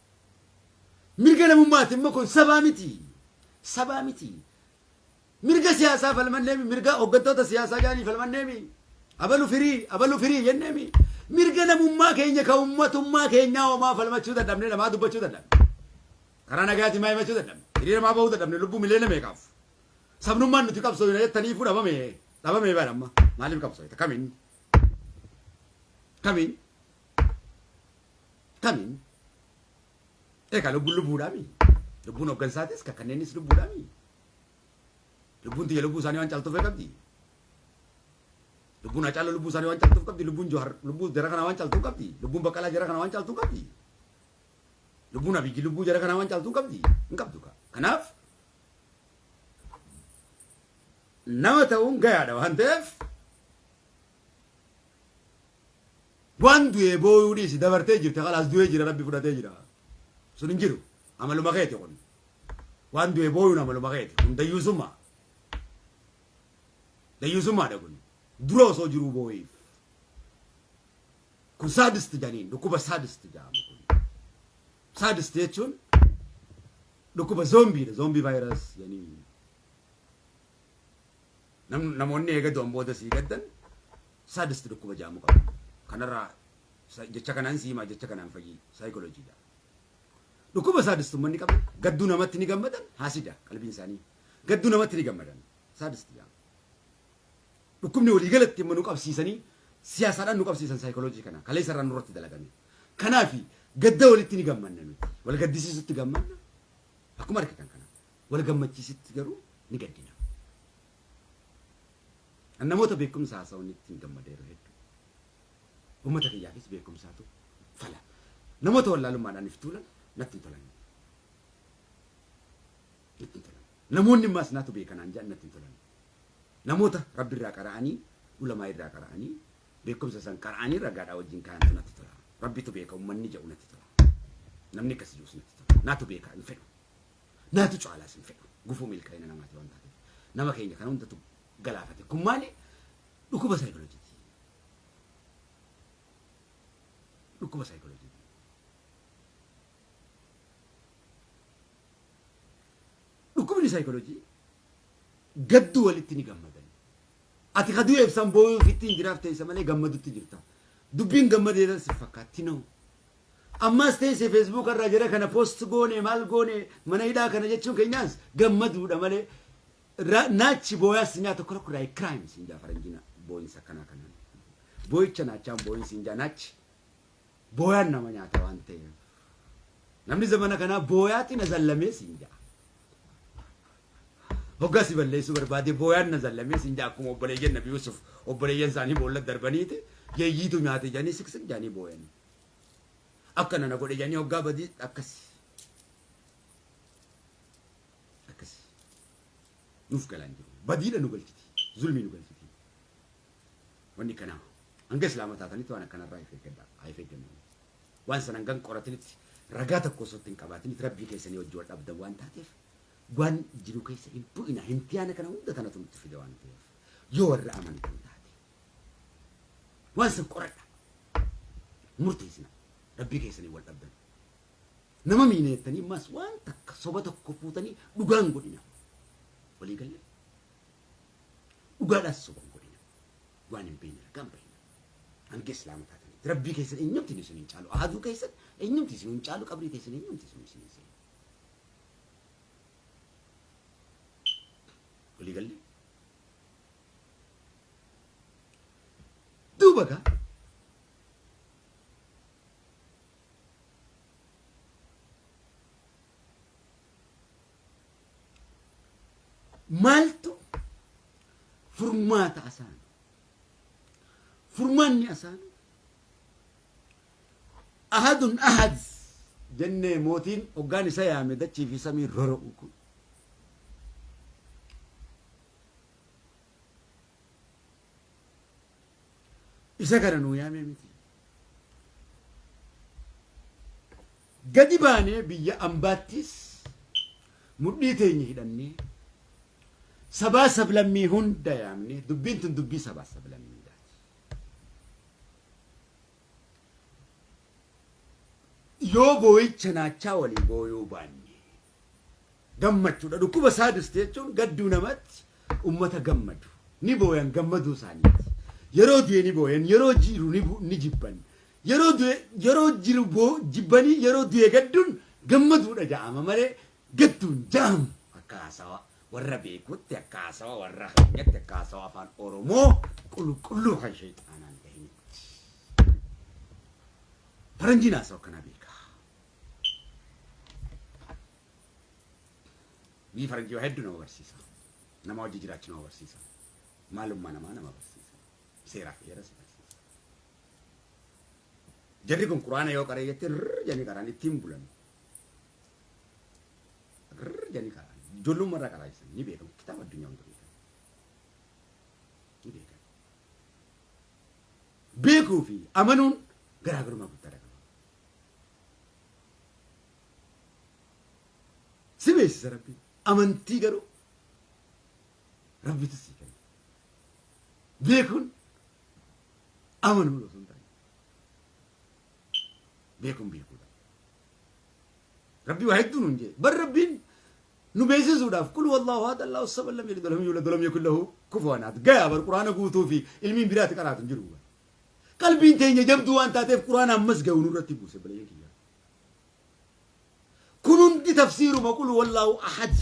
Mirga namummaati immoo kun sabaa miti. Sabaa miti. Mirga siyaasaa falmanneemi, mirga hooggantoota siyaasaa jaanii falmanneemi. Abalu firii, abalu firii jenneemi. Mirga namummaa keenya ka ummatummaa keenyaa homaa falmachuu dadhabne namaa dubbachuu dadhabne. Karaa nagaatiin maa himachuu dadhabne. Hiriira maa bahuu dadhabne lubbuu miliyoona meeqaaf. Sabnummaan nuti qabsooyna jettaniifuu dhabame dhabamee bara amma. Maaliif qabsooyta? Kamiin? Kamiin? Kamiin? Egaa lubbuun lubbuudhaami. Lubbuun hooggansaatis ka kanneenis lubbuudhaami. Lubbuun tiyya lubbuu isaanii waan caaltuuf qabdi. Lubbuun Hacaaluu lubbuu isaanii waan caaltuuf qabdi. Lubbuun Johar lubbuu jara kanaa waan caaltuuf qabdi. Lubbuun Baqqalaa jara kanaa waan caaltuuf qabdi. Lubbuun Abiyyi lubbuu jara kanaa waan caaltuuf qabdi. Hin qabdu kaa. Kanaaf nama ta'uun gayaadha waan ta'eef waan du'ee booyuu dhiisi dabartee jirte kalaas du'ee jira rabbi fudhatee jira. Sun hin jiru. Amaluma keeti kun. Waan du'e booyuun amaluma keeti. Kun dayyuusummaa. Dayyuusummaadha kun. Dura osoo jiruu booyiif. Kun sadist jedhaniin dhukkuba sadist jedhama kun. Sadist jechuun dhukkuba zoombiidha. Zombie virus jedhanii. Namoonni eega du'an booda sii gaddan sadist dhukkuba jedhamu qabu. Kanarraa jecha kanaan sii himaa jecha kanaan fayyii saayikolojiidha. Dhukkuba saadistummaa ni qaban gadduu namatti ni gammadan haasida qalbiin isaanii gadduu namatti ni gammadan sadist jedhama. Dhukkubni waliigalatti immoo nu qabsiisanii siyaasaadhaan nu qabsiisan saayikoloojii kana kaleessa irraa nurratti dalagame. Kanaaf gadda walitti ni gammanna nuti wal gaddisiisutti gammanna akkuma argitan kana wal gammachiisutti garuu ni gaddina. Namoota beekumsa haasawanitti hin gammada yeroo hedduu. Uummata kiyyaafis beekumsaatu fala. Namoota wallaalummaadhaan if tuulan natti hin tolan. Natti hin tolan. Namoonni immaas naatu beekanaan jedhan natti hin tolan. Namoota rabbi irraa qara'anii, ulamaa irraa qara'anii, beekumsa san qara'anii ragaadhaa wajjin kaayantu natti tola. Rabbitu beeka uummanni jedhu natti tola. Namni akkas jedhus natti tola. Naatu beeka hin fedhu. Naatu caalaas hin fedhu. Gufuu milkaa'ina namaati waan taateef. Nama keenya kana hundatu galaafate. Kun maali? Dhukkuba saayikolojiiti. Dhukkuba saayikolojiiti. Dhukkubni saayikoloojii gadduu walitti ni gammadan. Ati ka du'eef san booyuuf ittiin jiraaf teessa malee gammadutti jirta. Dubbiin gammadeera si fakkaatti noo. Ammas teessee Facebook irraa jara kana post goone maal goone mana hidhaa kana jechuun keenyaas gammaduudha malee naachi booyaas nyaata crocodile crime siin jaa faranjiina booyinsa akkanaa kanaan. Booyicha naachaan booyin siin jaa naachi booyaan nama nyaata waan ta'eef. Namni zamana kanaa booyaati na zallamee siin jaa. Hoggaa si balleessuu barbaade booyaan na zallamee siin jaa akkuma obboleeyyan Nabi Yusuf obboleeyyan isaanii boolla darbaniiti yeeyyiitu nyaate jedhanii siksik jedhanii booyanii. Akkana na godhe jedhanii hoggaa badii akkasi. Akkasi. Nuuf galaan jiru. Badiidha nu galchiti. Zulmii nu galchiti. Wanni kanaa hanga islaama taatanitti waan akkanarraa if eeggadhaa. Haa if eeggannu. Waan sana hanga hin qoratinitti ragaa tokko osoo itti hin qabaatinitti rabbii keessanii wajji wal dhabdan waan taateef waan jiru keessa hin bu'ina himtiyaana kana hunda tanatu nutti fide waan ta'eef yoo warra amantan taate waan san qoradha murteessina rabbii keessanii wal dhabdan nama miina jettanii ammas waan takka soba tokko fuutanii dhugaan godhina walii galle dhugaadhaas soba hin godhina waan hin beekne ragaan bahina hanga islaama taatanitti rabbii keessan eenyumti isin hin caalu ahaduu keessan eenyumti isin hin caalu qabrii teessan eenyumti isin hin seenu walii galle duuba gaa maaltu furmaata asaanu furmaanni asaanu ahadun ahad jennee mootiin hoggaan isa yaame dachii fi samii rora'u kun isa kana nuu yaamee miti gadi baanee biyya ambaattis mudhii teenya hidhannee sabaa sablammii hunda yaamnee dubbiin tun dubbii sabaa sablammiidhaati. Yoo boo'icha naachaa walii booyuu baanne gammachuudha. Dhukkuba saadist jechuun gadduu namatti ummata gammadu. Ni booyan gammaduu isaaniiti. Yeroo du'e ni booyan, yeroo jiru ni jibban. Yeroo du'e yeroo jiru jibbanii yeroo du'e gadduun gammaduudha ja'ama malee gadduun ja'amu akka haasawa Warra beekutti akka haasawa warra keenyatti akka haasawa afaan Oromoo qulqulluu kan shayxaanaan tahinitti. Faranjiin haasawa akkanaa beeka. Biyyi faranjii waa hedduu nama barsiisa. Nama wajji jiraachuu nama barsiisa. Maalummaa namaa nama barsiisa. Seeraaf heera si barsiisa. Jarri kun quraana yoo qaree jette rrrr jedhanii qaraan ittiin bulan. Rrrr jedhanii qaraan. Ijoollummaa irraa qaraajisan ni beekamu. Kitaaba addunyaa hunda beekan. Ni beekan. Beekuu fi amanuun garaagarummaa guddaa qaba. Si beeksisa Rabbiin. Amantii garuu Rabbitu sii kenna. Beekuun amanuun osoo hin taane. Beekuun beekuudha. Rabbi waa hedduu nuun jee. Bar Rabbiin nu beeksisuudhaaf qul wallaahu ahad allahu samad lam yalid walam yuulad walam yakun lahu kufuwan ahad. Gayaa bar quraana guutuu fi ilmiin biraati qaraatu hin jiru. Qalbiin teenya jabduu waan taateef quraana ammas gahu nurratti buuse balayyeen kiyya. Kun hundi tafsiiruma qul wallaahu ahad.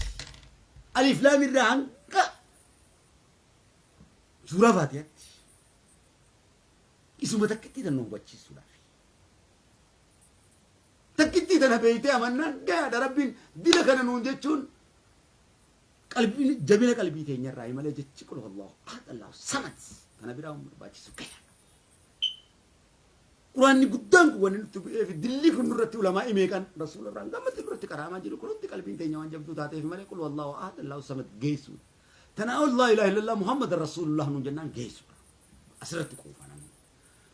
Alif laam irraa hanga suuraa faatihaatti. Isuma takkittii tan nu hubachiisuudhaaf. Takkittii tana beeytee amannaan gayaadha Rabbiin dila kana nuun jechuun qalbii jabina qalbii teenyarraa malee jechi qul huwallahu ahad allahu samad kana biraa hin barbaachisu gayaadha. Quraanni guddaan kun wanni nutti bu'ee fi dilli kun nurratti ulamaa meeqan rasuula irraan gammatti nurratti qaraamaa jiru kun hundi qalbiin teenya waan jabduu taateef malee qul huwallahu ahad allahu samad geessuudha. Tanaa laa ilaaha illallah Muhammad rasuulullah nuun jennaan geessuudha. Asirratti quufa namni.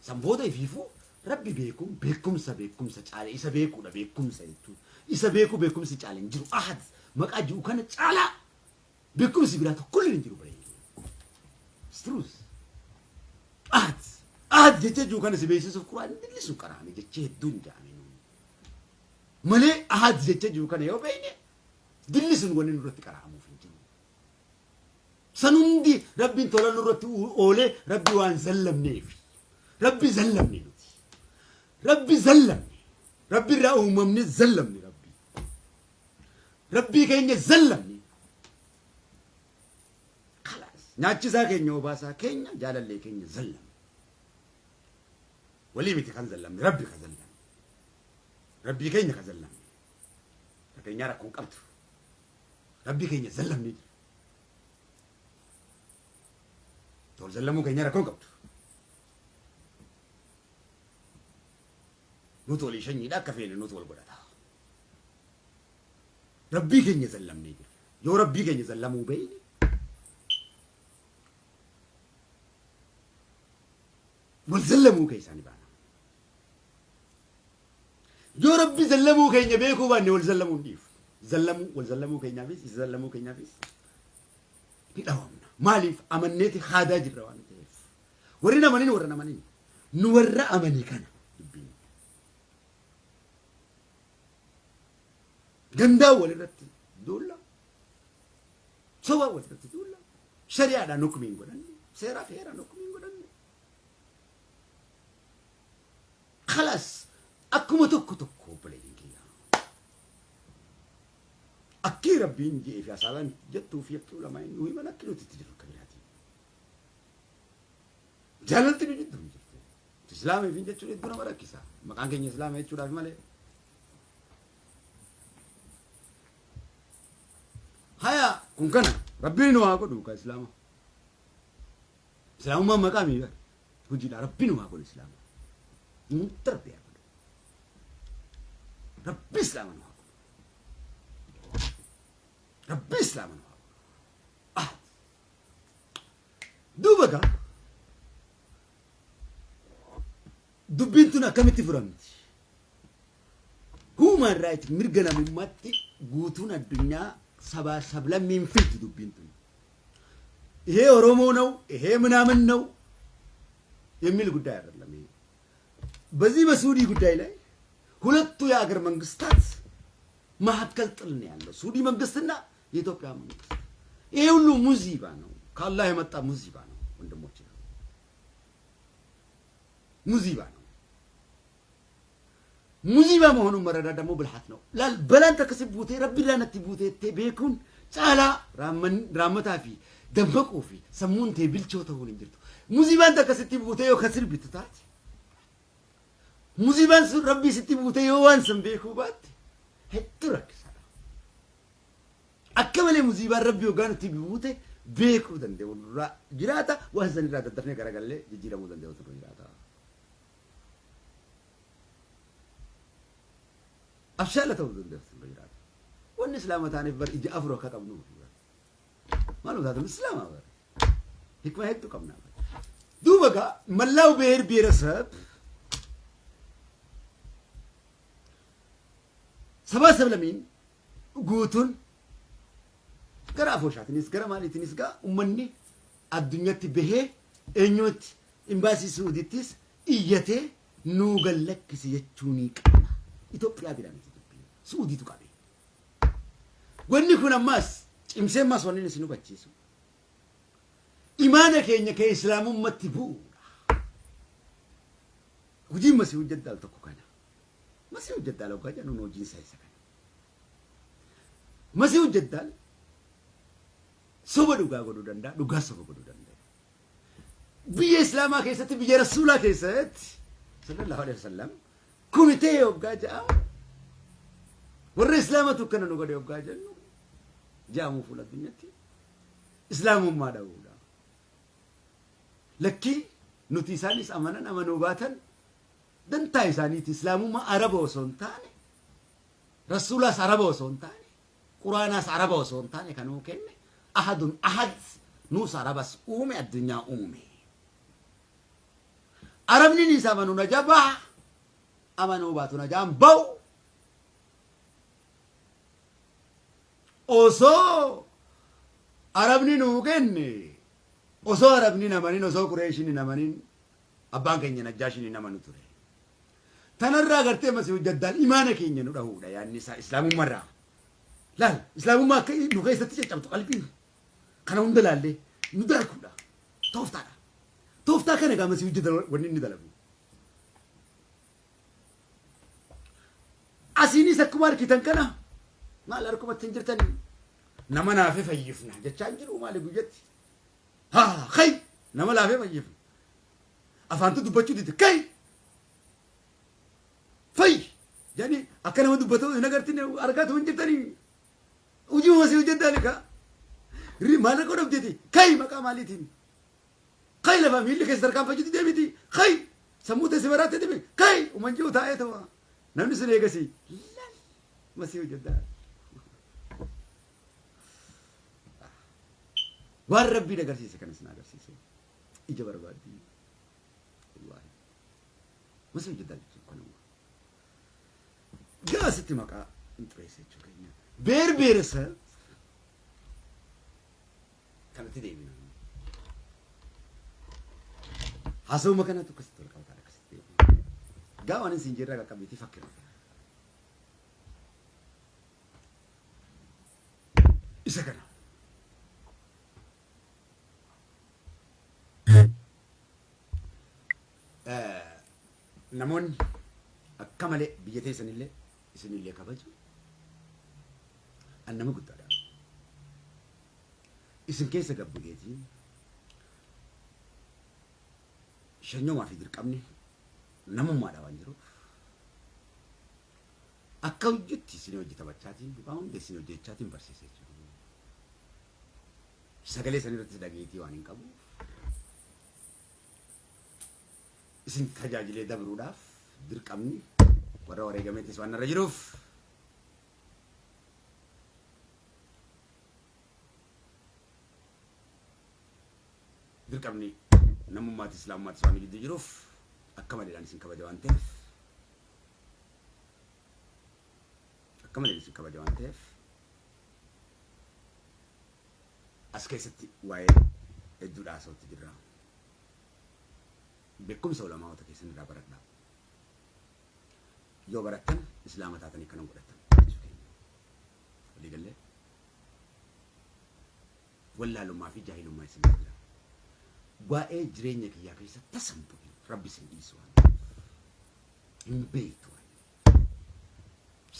San booda ifiifuu Rabbi beekuun beekumsa beekumsa caale isa beekuudha beekumsa jechuun. Isa beekuu beekumsi caale hin jiru. Ahad maqaa jiru kana caalaa beekumsi biraa tokkollee hin jiru bareedu. It's truth. Ahad ahad jecha jiru kana si beeksisuuf quraan dilli sun qaraame jecha hedduun jedhame nuun. Malee ahad jecha jiru kana yoo beekne dilli sun wanni nurratti qaraamuuf hin jiru. San hundi Rabbiin tola nurratti oolee Rabbi waan zallamneef. Rabbi zallamne nuti. Rabbi zallamne. Rabbi irraa uumamne zallamne Rabbi. Rabbii keenya zallamne. Kalaas nyaachisaa keenya obaasaa keenya jaalallee keenya zallamne. Walii miti kan zallamne Rabbi ka zallamne. Rabbii keenya ka zallamne. Fakkeenyaa rakkoon qabdu. Rabbii keenya zallamnee jira. Tol zallamuu keenya rakkoon qabdu. Nuti walii shanyiidha akka feene nuti wal godhata. Rabbii keenya zallamnee jira. Yoo rabbii keenya zallamuu beeyne wal zallamuu keessaa ni baana. Yoo rabbi zallamuu keenya beekuu baanne wal zallamuu hin dhiifu. Zallamuu wal zallamuu keenyaafis isa zallamuu keenyaafis ni dhawamna. Maaliif amanneeti haadaa jirra waan ta'eef. Warri hin amanin warra hin amanin. Nu warra amanii kana dubbiin. Gandaa walirratti duulla. Soba walirratti duulla. Shari'aadhaan hukumii hin godhanne. Seeraa fi heeraan hukumii hin godhanne. Khalas akkuma tokko tokko obboleeyyan kiyya. Akkii Rabbiin je'ee fi asaabaan jettuu fi akki ulamaa nu himan akki nuti itti jirru akka biraati. Jaalalti nu jidduu hin jirtu. Islaama fi jechuun hedduu nama rakkisa. Maqaan keenya Islaama jechuudhaaf malee. Haya kun kana Rabbiin nu haa godhu ka Islaama. Islaamummaan maqaa mii bar. Hojiidha Rabbi nu haa godhu Islaama. Hunda Rabbi haa godhu. Rabbi Islaama nu haa godhu. Rabbi Islaama nu haa godhu. Ah. Duuba gaa dubbiin tun akkamitti furamti? Human right mirga namummaatti guutuun addunyaa sabaa sablammiin filtu dubbiin tun. ይሄ ኦሮሞ ነው፣ ይሄ ምናምን ነው የሚል ጉዳይ አይደለም። ይሄ በዚህ በሱዲ ጉዳይ ላይ ሁለቱ የአገር መንግስታት መካከል ጥል ነው ያለው፣ ሱዲ መንግስትና የኢትዮጵያ መንግስት። ይሄ ሁሉ ሙዚባ ነው፣ ከአላህ የመጣ ሙዚባ ነው ወንድሞች፣ ሙዚባ ነው። ሙዚባ መሆኑን መረዳት ደግሞ ብልሃት ነው። Laal balaan takka si buutee rabbi irraa natti buuteettee beekuun caalaa raammataa fi dammaquu fi sammuun tee bilchoo ta'uun hin jirtu. Muziibaan takka sitti buutee yoo ka sirbitu taate, muziibaan sun Rabbii sitti buutee yoo waan san beekuu baatte, hedduu rakkisaadha. Akka malee muziibaan Rabbii hoggaa nutti buute beekuu danda'u nurraa jiraata, waan san irraa daddafnee garagallee jijjiiramuu danda'utu nurra jiraata. Abshaala ta'uu danda'utu nurra jiraata. Wanni Islaama taaneef bar ija afur akka qabnuuf bar. Maaluma taatan Islaama bar. Hikma hedduu qabna bar. Duuba gaa መላው ብሔር ብሔረሰብ sabaa sablamiin guutuun gara afooshaatiinis gara maaliitiinis gaa ummanni addunyatti bahee eenyutti imbaasii Suudittis iyyatee nuu gallakkisi jechuu ni qabna. Itoophiyaa bira miti dubbiin. Suudiitu qabe. Wanni kun ammaas cimsee ammaas wanni isin hubachiisu. Imaana keenya kee Islaamummatti bu'uudha. Hojiin Masiihuu Jaddaal tokko kana. Masiihuu Jaddaal hoggaa jennuun hojiin isaa isa kana. Masiihuu Jaddaal soba dhugaa godhuu danda'a, dhugaa soba godhuu danda'a. Biyya Islaamaa keessatti, biyya Rasuulaa keessatti sallallahu alaihi wasallam kun ta'e hoggaa jedhamu, warra Islaamatu akkana nu godhe hoggaa jennu jedhamu, fuula addunyaatti Islaamummaa dhabuudha. Lakkii, nuti isaanis amanan amanuu baatan dantaa isaaniiti. Islaamummaa Araba osoo hin taane, Rasuulaas Araba osoo hin taane, Quraanaas Araba osoo hin taane kan nuu kenne ahadun ahad, nuus Arabas uume, addunyaa uume. Arabni isa amanu na jabaa, amanuu baatu na jaan ba'u. Osoo Arabni nuu kenne, osoo Arabni hin amanin, osoo Qureeshiin hin amanin, abbaan keenya Najjaashiin hin amanu ture. Tanarraa gartee Masiihu Jaddaal imaana keenya nu dhahuudha yaadni isaa Islaamummarraa. Laal, Islaamummaa akka nu keessatti caccabtu qalbiin kana hunda laallee nu daakuudha. Tooftaadha. Tooftaa kana egaa Masiihu Jaddaal wanni inni dalagu. Asiinis akkuma argitan kana maal harkumatti hin jirtanii nama naafee fayyifna jechaa hin jiru maali guyyatti. Haa kay, nama laafee fayyifna. Afaantu dubbachuu dide, kay fayyi jedhanii akka nama dubbatu hin agartine, argaatu hin jirtanii. Hojii masii hojjedhaan kaa. Maal rakkoo dhabdeeti kay, maqaa maaliitiin kay, lafa miilli keessa tarkaanfachuutti deemiti kay, sammuu teesse baraatti deemi kay, uman jiru taa'ee ta'u namni sun eegasii lal masii hojjedhaan. Waan Rabbiin agarsiise kanas na agarsiise. Ija barbaaddi. Wallaahi. Masii hojjedhaan jechuun kanuma. Gaasitti maqaa hin xureesse jechuu keenya. ብሔር ብሔረሰብ kanatti deebina. Haasawuma kanatu akkasitti wal qabataadha, akkasitti deebina. Gaa waan isin jirra qaqqabiitii fakkiru. Isa kana. Namoonni akka malee biyya teessanillee isinillee kabaju. An nama guddaadha. Isin keessa gad bu'eetiin shanyoomaa fi dirqamni namummaadha waan jiruuf akka hojjetti isin hojii taphachaatiin waan hunda isin hojjechaatiin barsiisee jiru. Sagalee san irratti dhageetii waan hin qabuuf isin tajaajilee dabruudhaaf dirqamni warra wareegameettis waan irra jiruuf dirqamni namummaatti Islaamummaattis waan gidduu jiruuf akka maleedhaan isin kabaja waan ta'eef, akka malee isin kabaja waan ta'eef, as keessatti waa'ee hedduudha haasa'utti jirra. Beekumsa ulamaa'ota keessan irraa baradhaa. Yoo barattan Islaama taatanii kanan godhattan jechuu keenya. Walii gallee wallaalummaa fi jaahilummaa isin jira. Waa'ee jireenya kiyyaa keessa tasa hin bu'in, Rabbi isin dhiisu waan ta'eef. Hin beektu waan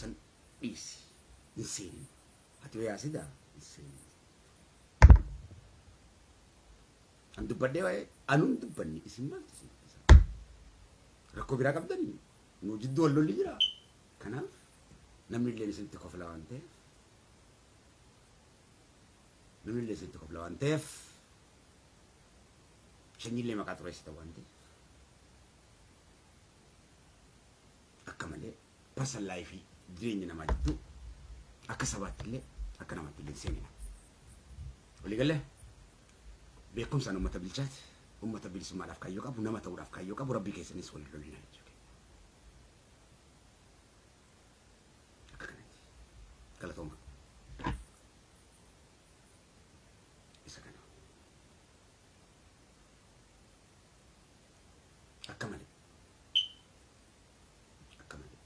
san dhiisi, hin seenin. Ati yaasida Hin seeninu. An dubbadhee waa'ee anuun dubbanni isin maaltu isin dubbisa? Rakkoo biraa qabdanii nu jidduu wal lolli jira. Kanaaf namni illee isinitti kofla waan ta'eef namni illee isinitti kofla waan ta'eef shanyiillee maqaa xureessita waan ta'eef akka malee personal life jireenya namaa jidduu akka sabaatti illee akka namaatti illee hin seenina. Walii galee beekumsaan uummata bilchaate uummata bilisummaadhaaf kaayyoo qabu nama ta'uudhaaf kaayyoo qabu rabbii keessanis wal lolina jechuudha. Akka kanatti galatooma. Isa kana. Akka malee. Akka malee.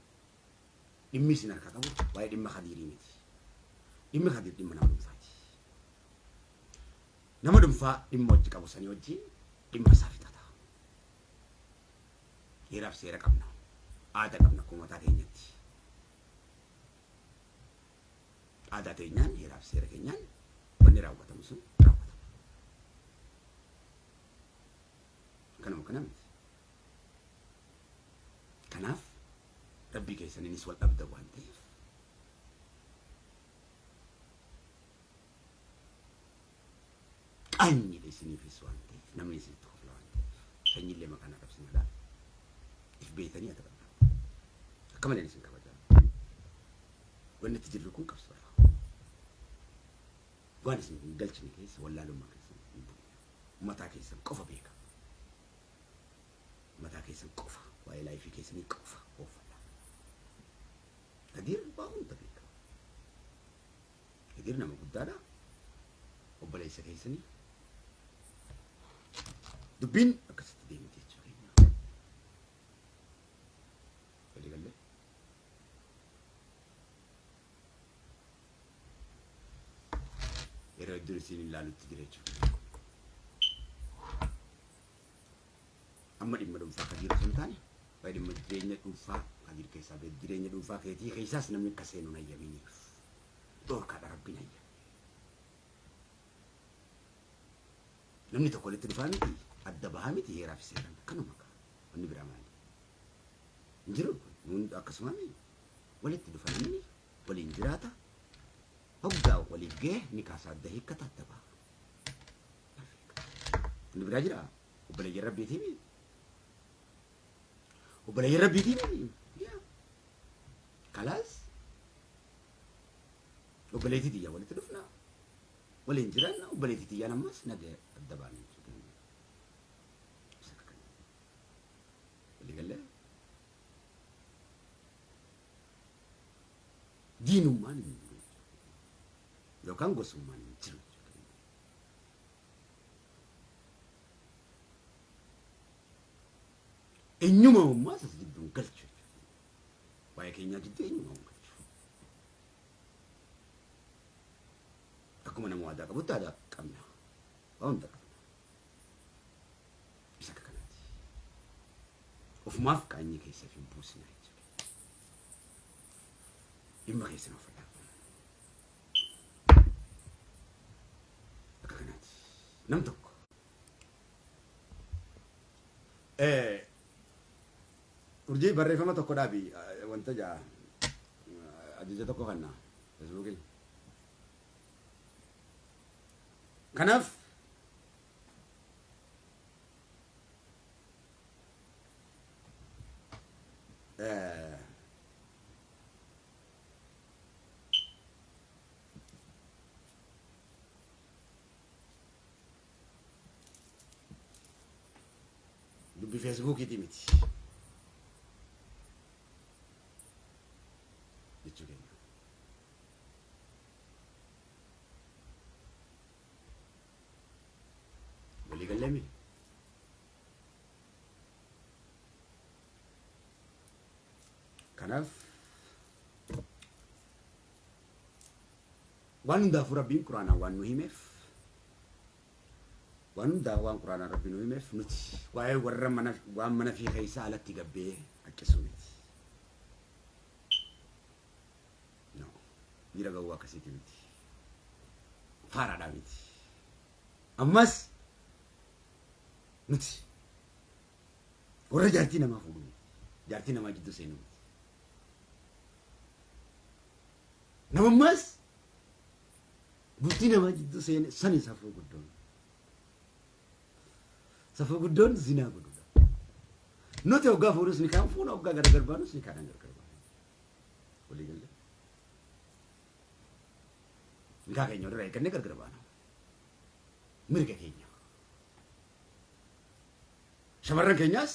Dhimmi isin harkaa qabu waa'ee dhimma Khadiirii miti. Dhimmi Khadiir dhimma nama dhuunfaati. Nama dhuunfaa dhimma hojii qabu sanii wajjin dhimma isaa fixata. Heeraaf seera qabna. Aadaa qabna akkuma mataa keenyatti. Aadaa teenyaan heeraaf seera keenyaan wanni raawwatamu sun raawwatama. Kanuma kana miti. Kanaaf rabbii keessaniinis wal dhabda waan ta'eef qaanyiidha isiniifis waan ta'eef namni isinitti kofla waan ta'eef sanyiillee maqaan arrabsinaadha. If beeytanii haa taphanna. Akka malee isin kabajaa. Wanni itti jirru kun qabsoodha. Waan isin hin galchine keessa wallaalummaa keessan hin bu'ina. Mataa keessan qofa beeka. Mataa keessan qofa waa'ee life keessanii qofa ooffadha. Kadir waa hunda beeka. Kadir nama guddaadha. Obboleessa keessanii. Dubbiin akkasitti deemti jechuu keenya. Walii gallee? Yeroo hedduun isin ilaalutti jira jechuudha. Amma dhimma dhuunfaa Kadiir osoo hin taane waa'ee dhimma jireenya dhuunfaa Kadiir keessaa ba'e jireenya dhuunfaa keetii keessaas namni akka seenu hin hayyaminiif. Dhoorkaadha rabbiin hayyame. Namni tokko walitti dhufaa miti adda bahaa miti heeraa fi seeraan kanuma kaa wanni biraa maali? Hin jiru kun akkasuma walitti dhufa namni waliin jiraata hoggaa waliif ga'e ni kaasa adda hiikkata adda baha. Wanni biraa jira obboleeyyan rabbiitii mi? Obboleeyyan rabbiitii mi? Kalaas obboleettii tiyyaa walitti dhufna waliin jiraanna obboleettii tiyyaan ammas naga adda baana jechuudha. Isa akka kana. Walii gallee? Diinummaan hin jiru jechuudha. Yookaan gosummaan hin jiru jechuudha. Eenyuma ummaas as gidduun galchu jechuudha. Waa'ee keenyaa jidduu eenyuma hin galchu. Akkuma nama aadaa qabutti aadaa qabna. Waa hunda qabna. Isa akka kanaati. Ofumaaf qaanyii keessa hin buusina jechuudha. Dhimma keessan uffadhaa. Akka kanaati. Nam tokko. Urjii barreeffama tokko dhaabi wanta jaa ajaja tokko kanna Feesbuukiin. Kanaaf dubbi Feesbuukiitii miti jechuu keenya. Walii galleemi? Kanaaf waan hundaafuu rabbiin quraanaan waan nu himeef waan hundaa waan quraanaan rabbi nu himeef nuti waa'ee warra mana waan mana fi keessa alatti gabbee haqqisuu miti. No. Dhiira gawwaa akkasiiti miti. Faaraadhaa miti. Ammas nuti warra jaartii namaa fuudhu miti. Jaartii namaa jidduu seenuu miti. Namammaas bultii namaa jidduu seene sani safuu guddoon. Safuu guddoon zinaa godhuudha. Nuti hoggaa fuudhus ni kaan fuuna, hoggaa gargar baanus ni kaadhaan gargar baana. Walii galee. Nikaa keenya walirraa eeggannee gargar baana. Mirga keenya. Shamarran keenyaas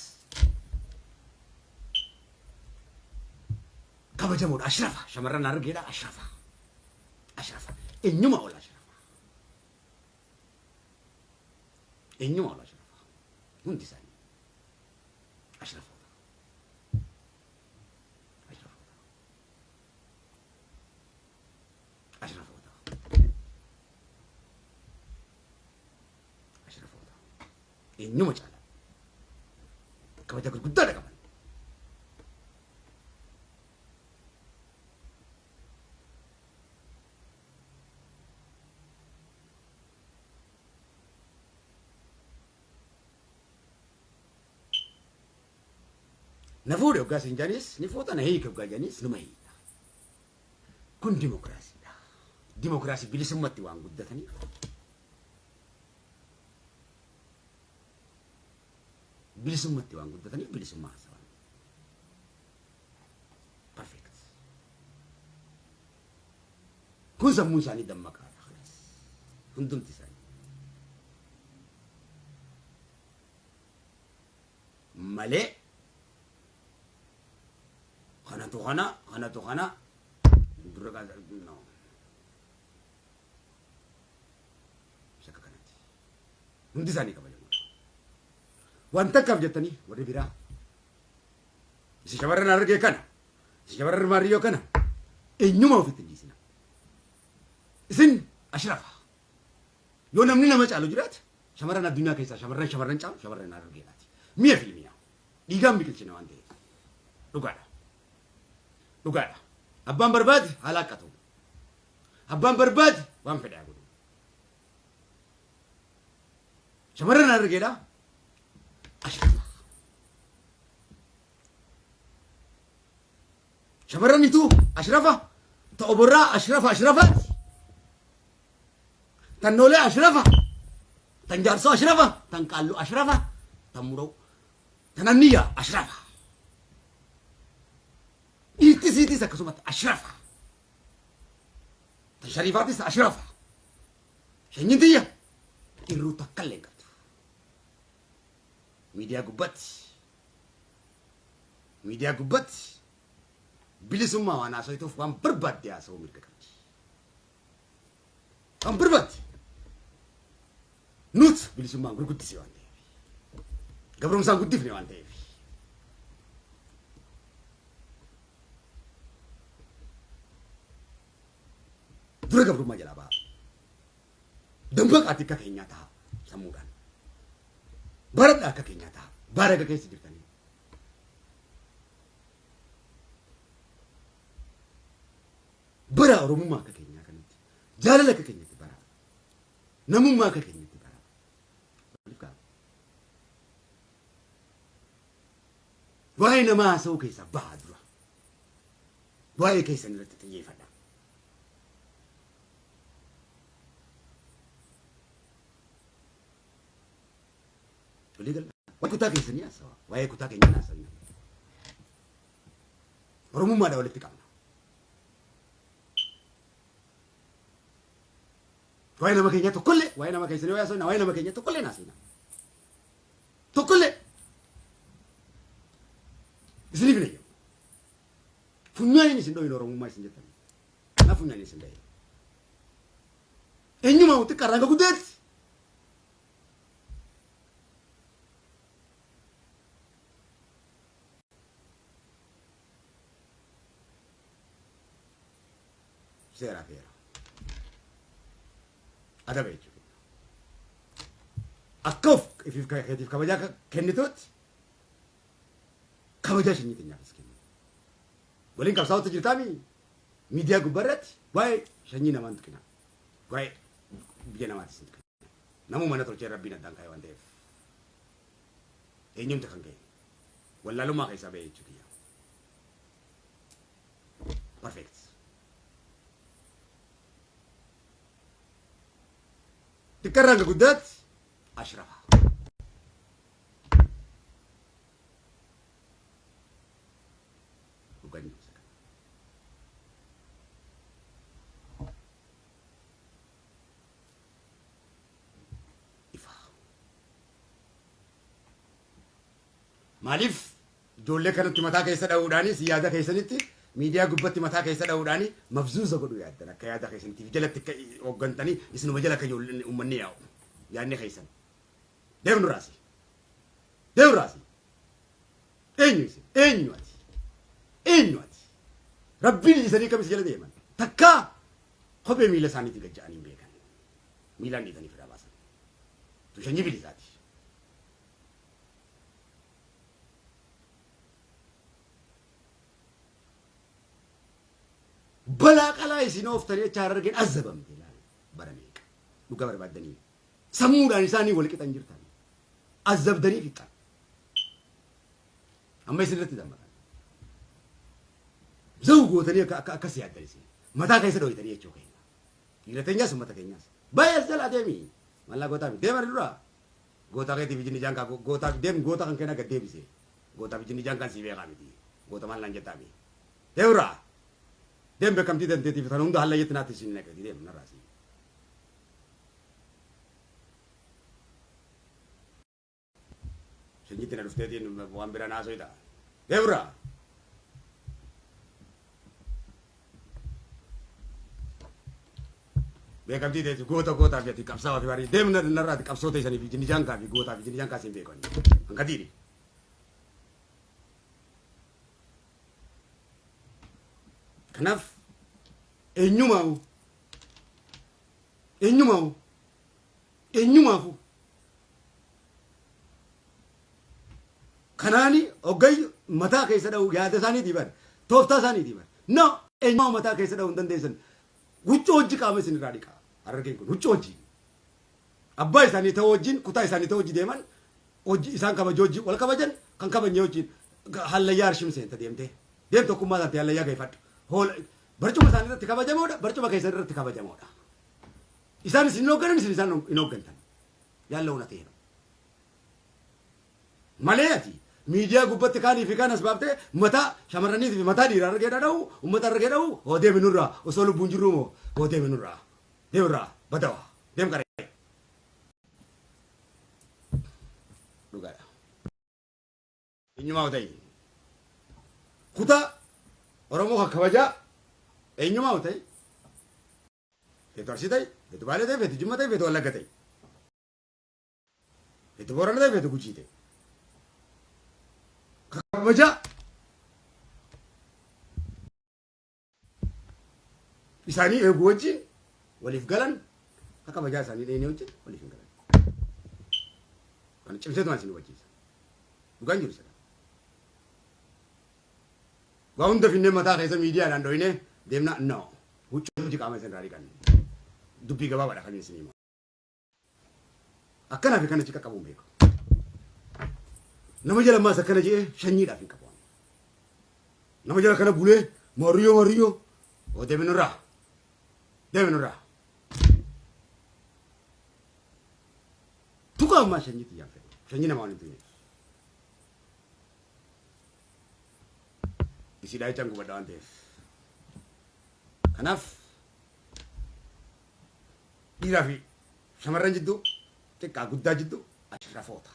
kabajamoodha. Ashrafa. Shamarran Harargeedha. Ashrafa. Ashrafa. Eenyuma ol ashrafa. Eenyuma ol ashrafa. Hundi isaanii ashrafoota. Ashrafoota. Ashrafoota. Ashrafoota. Eenyuma caala. Kabaja gurguddaadha qaban. Na fuudhe hoggaa siin jedhanis ni fuuta, na hiike hoggaa jedhanis numa hiita. Kun dimokiraasiidha. Dimokiraasii bilisummatti waan guddataniif bilisummatti waan guddataniif bilisummaa haasawan. Perfect. Kun sammuun isaanii dammaqaadha. Kalaas. Hundumti isaanii. Malee kanatu kana kanatu kana dura kaasa no. Shakka kanatti. Hundi isaanii kabajamoodha. Waan takkaaf jettanii warri biraa isin shamarran Harargee kana, isin shamarran Maariyyoo kana eenyuma ofitti hin dhiisina. Isin ashrafa. Yoo namni nama caalu jiraate shamarran addunyaa keessaa shamarran shamarran caalu shamarran Harargeedhaati. Mi'a fi mi'a. Dhiigaan biqilchina waan ta'eef. Dhugaadha. Dhugaadha. Abbaan barbaade haala akka ta'u. Abbaan barbaade waan fedhe haa godhu. Shamarran Harargeedhaa ashrafa. Shamarran ituu ashrafa ta oborraa ashrafa ashrafaati. Tan noolee ashrafa tan jaarsoo ashrafa tan qaalluu ashrafa tan muroo tan anniyyaa ashrafa. Dhiirti siitis akkasumatti ashrafa. Tan shariifaatis ashrafa. Shanyiin tiyya irruu takka illee hin qabdu. Miidiyaa gubbatti miidiyaa gubbatti bilisummaa waan haasoytuuf waan barbaadde haasa'uu mirga qabdi. Waan barbaadde. Nut bilisummaan gurguddise waan ta'eef. Gabromsaan guddifne waan ta'eef. Dura gabrummaa jalaa ba'a. Dammaqaati akka keenyaa ta'a sammuudhaan. Baradhaa akka keenyaa ta'a. Baaraga keessa jirtanii. Bara Oromummaa akka keenyaa kanatti. Jaalala akka keenyatti bara. Namummaa akka keenyatti bara. Waliif ka'a. Waa'ee namaa haasa'uu keessaa bahaa dura. Waa'ee keessan irratti xiyyeeffadha. Walii gala. Waa'ee kutaa keessanii haasawa. Waa'ee kutaa keenyaa haasawina. Oromummaadha walitti qabna. Waa'ee nama keenyaa tokkollee, waa'ee nama keessanii waa'ee haasawina, waa'ee nama keenyaa tokkollee hin haasawina. Tokkollee. Isiniif hin eeyyamu. Funyaaniin isin dhoyin Oromummaa isin jettan. Na funyaaniin isin dhahe. Eenyumaa xiqqaa irraa hanga guddaatti. Seeraa fi heera. Adaba jechuudha. Akka of ifiif keetiif kabajaa kennituutti kabajaa sanyii keenyaafis kennu. Waliin qabsaa'utti jirtaami miidiyaa gubbaa irratti waa'ee sanyii namaan tuqina. Waa'ee biyya namaatis hin tuqin. Namuma na tolchee Rabbiin addaan kaa'e waan ta'eef. Eenyumti kan ka'e. Wallaalummaa keessaa ba'e jechuu kiyya. Perfect. Xiqqarraa hanga guddaatti ashrafa. Dhugaan jiru isa kana. Ifa. Maaliif ijoollee kanatti mataa keessa dha'uudhaanis yaada keessanitti miidiyaa gubbatti mataa keessa dha'uudhaani mafzuuza godhuu yaaddan akka yaada keessanitti jalatti akka hooggantanii isinuma jala akka ijoolleen uummanni yaa'u yaadni keessan. Deem nurraasi. Deem nurraasi. Eenyu isin? Eenyu ati? Eenyu ati? Rabbiin dhiisanii kam isa jala deeman? Takkaa kophee miila isaaniitii gad ja'anii hin beekan. Miilaan dhiitanii firaa baasan. Tu shanyii bilisaati. Balaa qalaa isin ooftanii achi harargeen azzabamte ilaali bara meeqa dhugaa barbaaddanii sammuudhaan isaanii wal qixan jirtan azzabdanii fixxan. Amma isin irratti dammaqan. Zawu gootanii akka akka akkas yaaddan isin. Mataa keessa dhoyitanii jechuu keenya. Dhiira teenyaas uummata keenyaas. Baay'ee as jalaa deemi. Mallaa gootaa fi deemani dura. Gootaa keetiif ijji ijaan kaa gootaa deem goota kan kenna gad deebise. Gootaaf ijji ijaan kan sii beekaa miti. Goota maal naan jettaa mi. Deemraa. Deem beekamtii dandeetiif tan hunda hallayyetti naatti isin naqeeti deem narraa sii. Shanyitti na dhufteetiin waan biraa na haasofta. Deemraa. Beekamtii teeti goota gootaa fi ati qabsaawaa fi barii deemna narraati qabsoo teessanii fi jinni jaankaa fi gootaa fi jinni jaankaa siin beekani. Hankatiini. Kanaaf eenyumaawu eenyumaawu eenyumaafu kanaani hoggayyu mataa keessa dha'u yaada isaaniitii bar tooftaa isaaniitii bar no eenyumaa mataa keessa dha'u hin dandeessan huccuu hojii qaama isin irraa dhiqa harargeen kun huccuu hojii abbaa isaanii ta'uu wajjin kutaa isaanii ta'uu hojii deeman hojii isaan kabajuu hojii wal kabajan kan kabajne wajjin hallayyaa arshim seenta deemtee deem tokkummaa taate hallayyaa geeffadhu hoola barcuma isaanii irratti kabajamoodha barcuma keessan irratti kabajamoodha isaan isin hin hoogganan isin isaan hin hooggantan yaalla una ta'eera malee ati miidiyaa gubbatti kaanii fi kaan as baaftee mataa shamarraniitii fi mataa dhiiraa argee dhadha'u uummata argee dha'u hoo deemi nurraa osoo lubbuun jirruu moo hoo deemi nurraa deemirraa badawa deem qaree dhugaadha. Eenyumaa ta'e kutaa Oromoo kan kabajaa eenyumaa ta'e feetu Arsii ta'e feetu Baalee ta'e feetu Jimma ta'e feetu Wallagga ta'e feetu Boorana ta'e feetu Gujii ta'e kan kabajaa isaanii eegu wajjin waliif galan akka kabajaa isaanii dheenee wajjin waliif hin galan. Kana cimseetumaan isin hubachiisa. Dhugaan jiru isa kana. Waa hunda finnee mataa keessa miidiyaadhaan dhoyinee deemna no. Huccuu hojii qaama isin irraa dhiqan. Dubbii gabaabaadha kan isin himu. Akkanaa fi kana achi qaqqabuun beeku. Nama jala maas akkana jedhee shanyiidhaaf hin qabu. Nama jala kana bulee mariyoo mariyoo oo deemi nurraa deemi nurraa. Tuqa ammaa sanyii tiyyaan fedhu sanyii namaa waliin tuyne. Isiidhaa jechaan gubadha waan ta'eef. Kanaaf dhiiraa fi shamarran jidduu xiqqaa guddaa jidduu ashrafoota.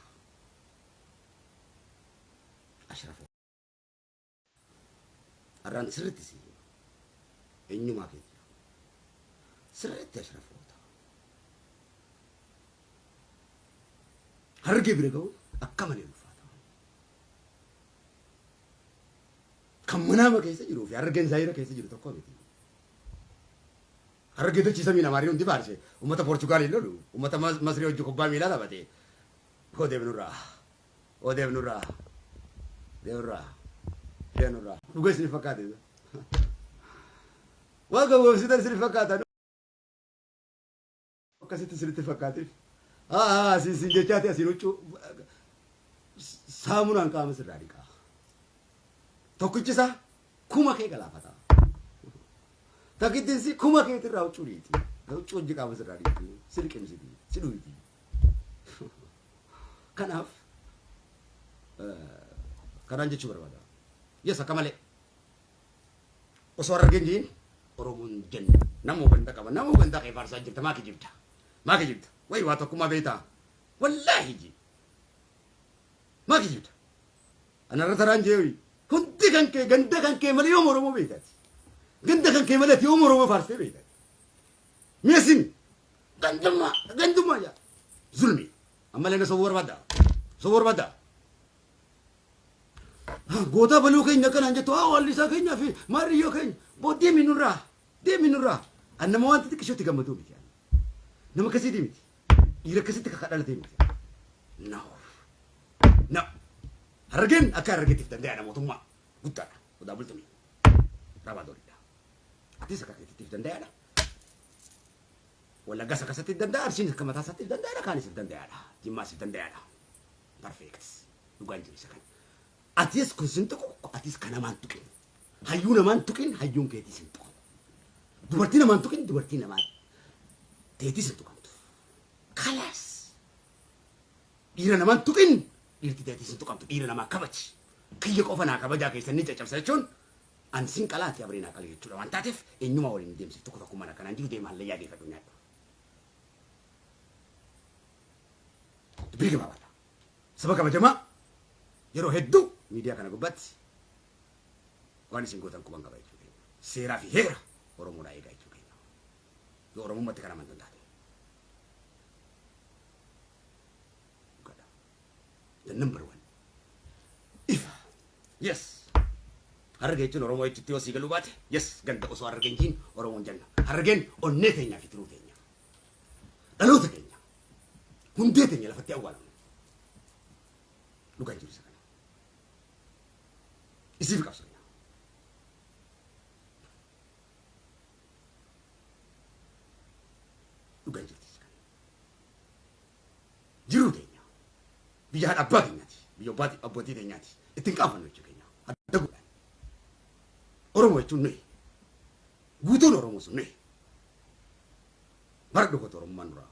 Ashrafoota. Arraan sirriitti si hima. Eenyumaa keetiif. Sirriitti ashrafoota. Harargee bira ga'uun akka malee ulfaata. Kan manaama keessa jiruu fi harargeen zaayira keessa jiru tokko miti. Harargee dachii samiin Amaarri hundi faarse uummata Poorchugaaliin lolu uummata Masrii hojii kubbaa miilaa taphate. Hoo deemnurraa. Hoo deemnurraa. Deemnurraa. Deemnurraa. Dhuga isin fakkaate. Waan gowwoomsitan isin fakkaata. Akkasitti isinitti fakkaateef. Haa asiin siin jechaati asiin huccuu saamunaan qaama sirraa dhiqaa. Tokkichi isaa kuma kee galaafata. Takkittiin si kuma keetirraa huccuu dhiiti. Huccuu hojii qaama sirraa dhiiti. Si liqimsiti. Si dhuyti. Kanaaf kanaan jechuu barbaada. Yes, akka malee. Osoo harargeen jiin Oromoon jenna. Namuu ganda qaba. Namuu ganda kee faarsaa jirta. Maa kijibda? Maa kijibda? Wayi waa tokkummaa beektaa? Wallaahi ji. Maa kijibda? Anarra taraan jeewi. Hundi kan kee ganda kan kee malee yoom Oromoo beektaati? Ganda kan kee malee ati yoom Oromoo faarsitee beektaati? Mi'a simi. Gandummaa gandummaa jaa. Zulmi. Ammallee na sobuu barbaadda. Sobuu barbaadda. Goota baluu keenya akkanaan jettu haa wallisaa keenyaa fi maarriyyoo keenya boo deemi nurraa deemi nurraa. An nama waan xixiqqishootti gammaduu miti. Nama akkasiitii miti. Dhiira akkasitti kakka dhalatee miti. No. No. Harargeen akka harargeettiif danda'aadha mootummaa guddaadha. Odaa bultumii. Rabaa doliidha. Atis akka keetittiif danda'aadha. Wallaggas akkasatti danda'a, Arsiin akka mataa isaatti danda'aadha, kaanis danda'aadha, Jimmaas danda'aadha. Perfect. Dhugaan jiru isa kana. Atis kun sin tuqu, atis kan namaan tuqin. Hayyuu namaan tuqin, hayyuun keetii sin tuqu. Dubartii namaan tuqin, dubartii namaan teetii sin tuqamtu. Kalaas. Dhiira namaan tuqin, dhiirti teetii sin tuqamtu. Dhiira namaa kabaji. Kiyya qofa naa kabajaa keessan ni caccabsa jechuun an sin qalaati abree naa qali jechuudha waan taateef eenyumaa waliin deemsif tokko tokkummaan akkanaan jiru deema hallayyaa geeffadhu nyaadhu. Dubbii gabaabaadha. Saba kabajamaa yeroo hedduu miidiyaa kana gubbaatti waan isin gootan quban qaba jechuu keenya. Seeraa fi heera Oromoodhaa eegaa jechuu keenya. Yoo Oromummaatti kan amantan taate. Dhugaadha. The number one. Ifa. Yes. Harargee jechuun Oromoo jechuutti yoo sii galuu baate, yes, ganda osoo harargeen jiin Oromoon jenna. Harargeen onnee teenyaa fi tiruu teenya. Dhaloota keenya. Hundee teenya lafatti awwaalamne. Dhugaan jiru isa kana. Isiif qabsoofna. Dhugaan jirti isa kana. Jiruu teenya. Biyya haadha abbaa keenyaati. Biyya abbootii teenyaati. Ittiin qaafannu jechuu keenya. Adda godhaan. Oromoo jechuun nuyi. Guutuun Oromoo sun nuyi. Bara dhufatu Oromummaan duraa.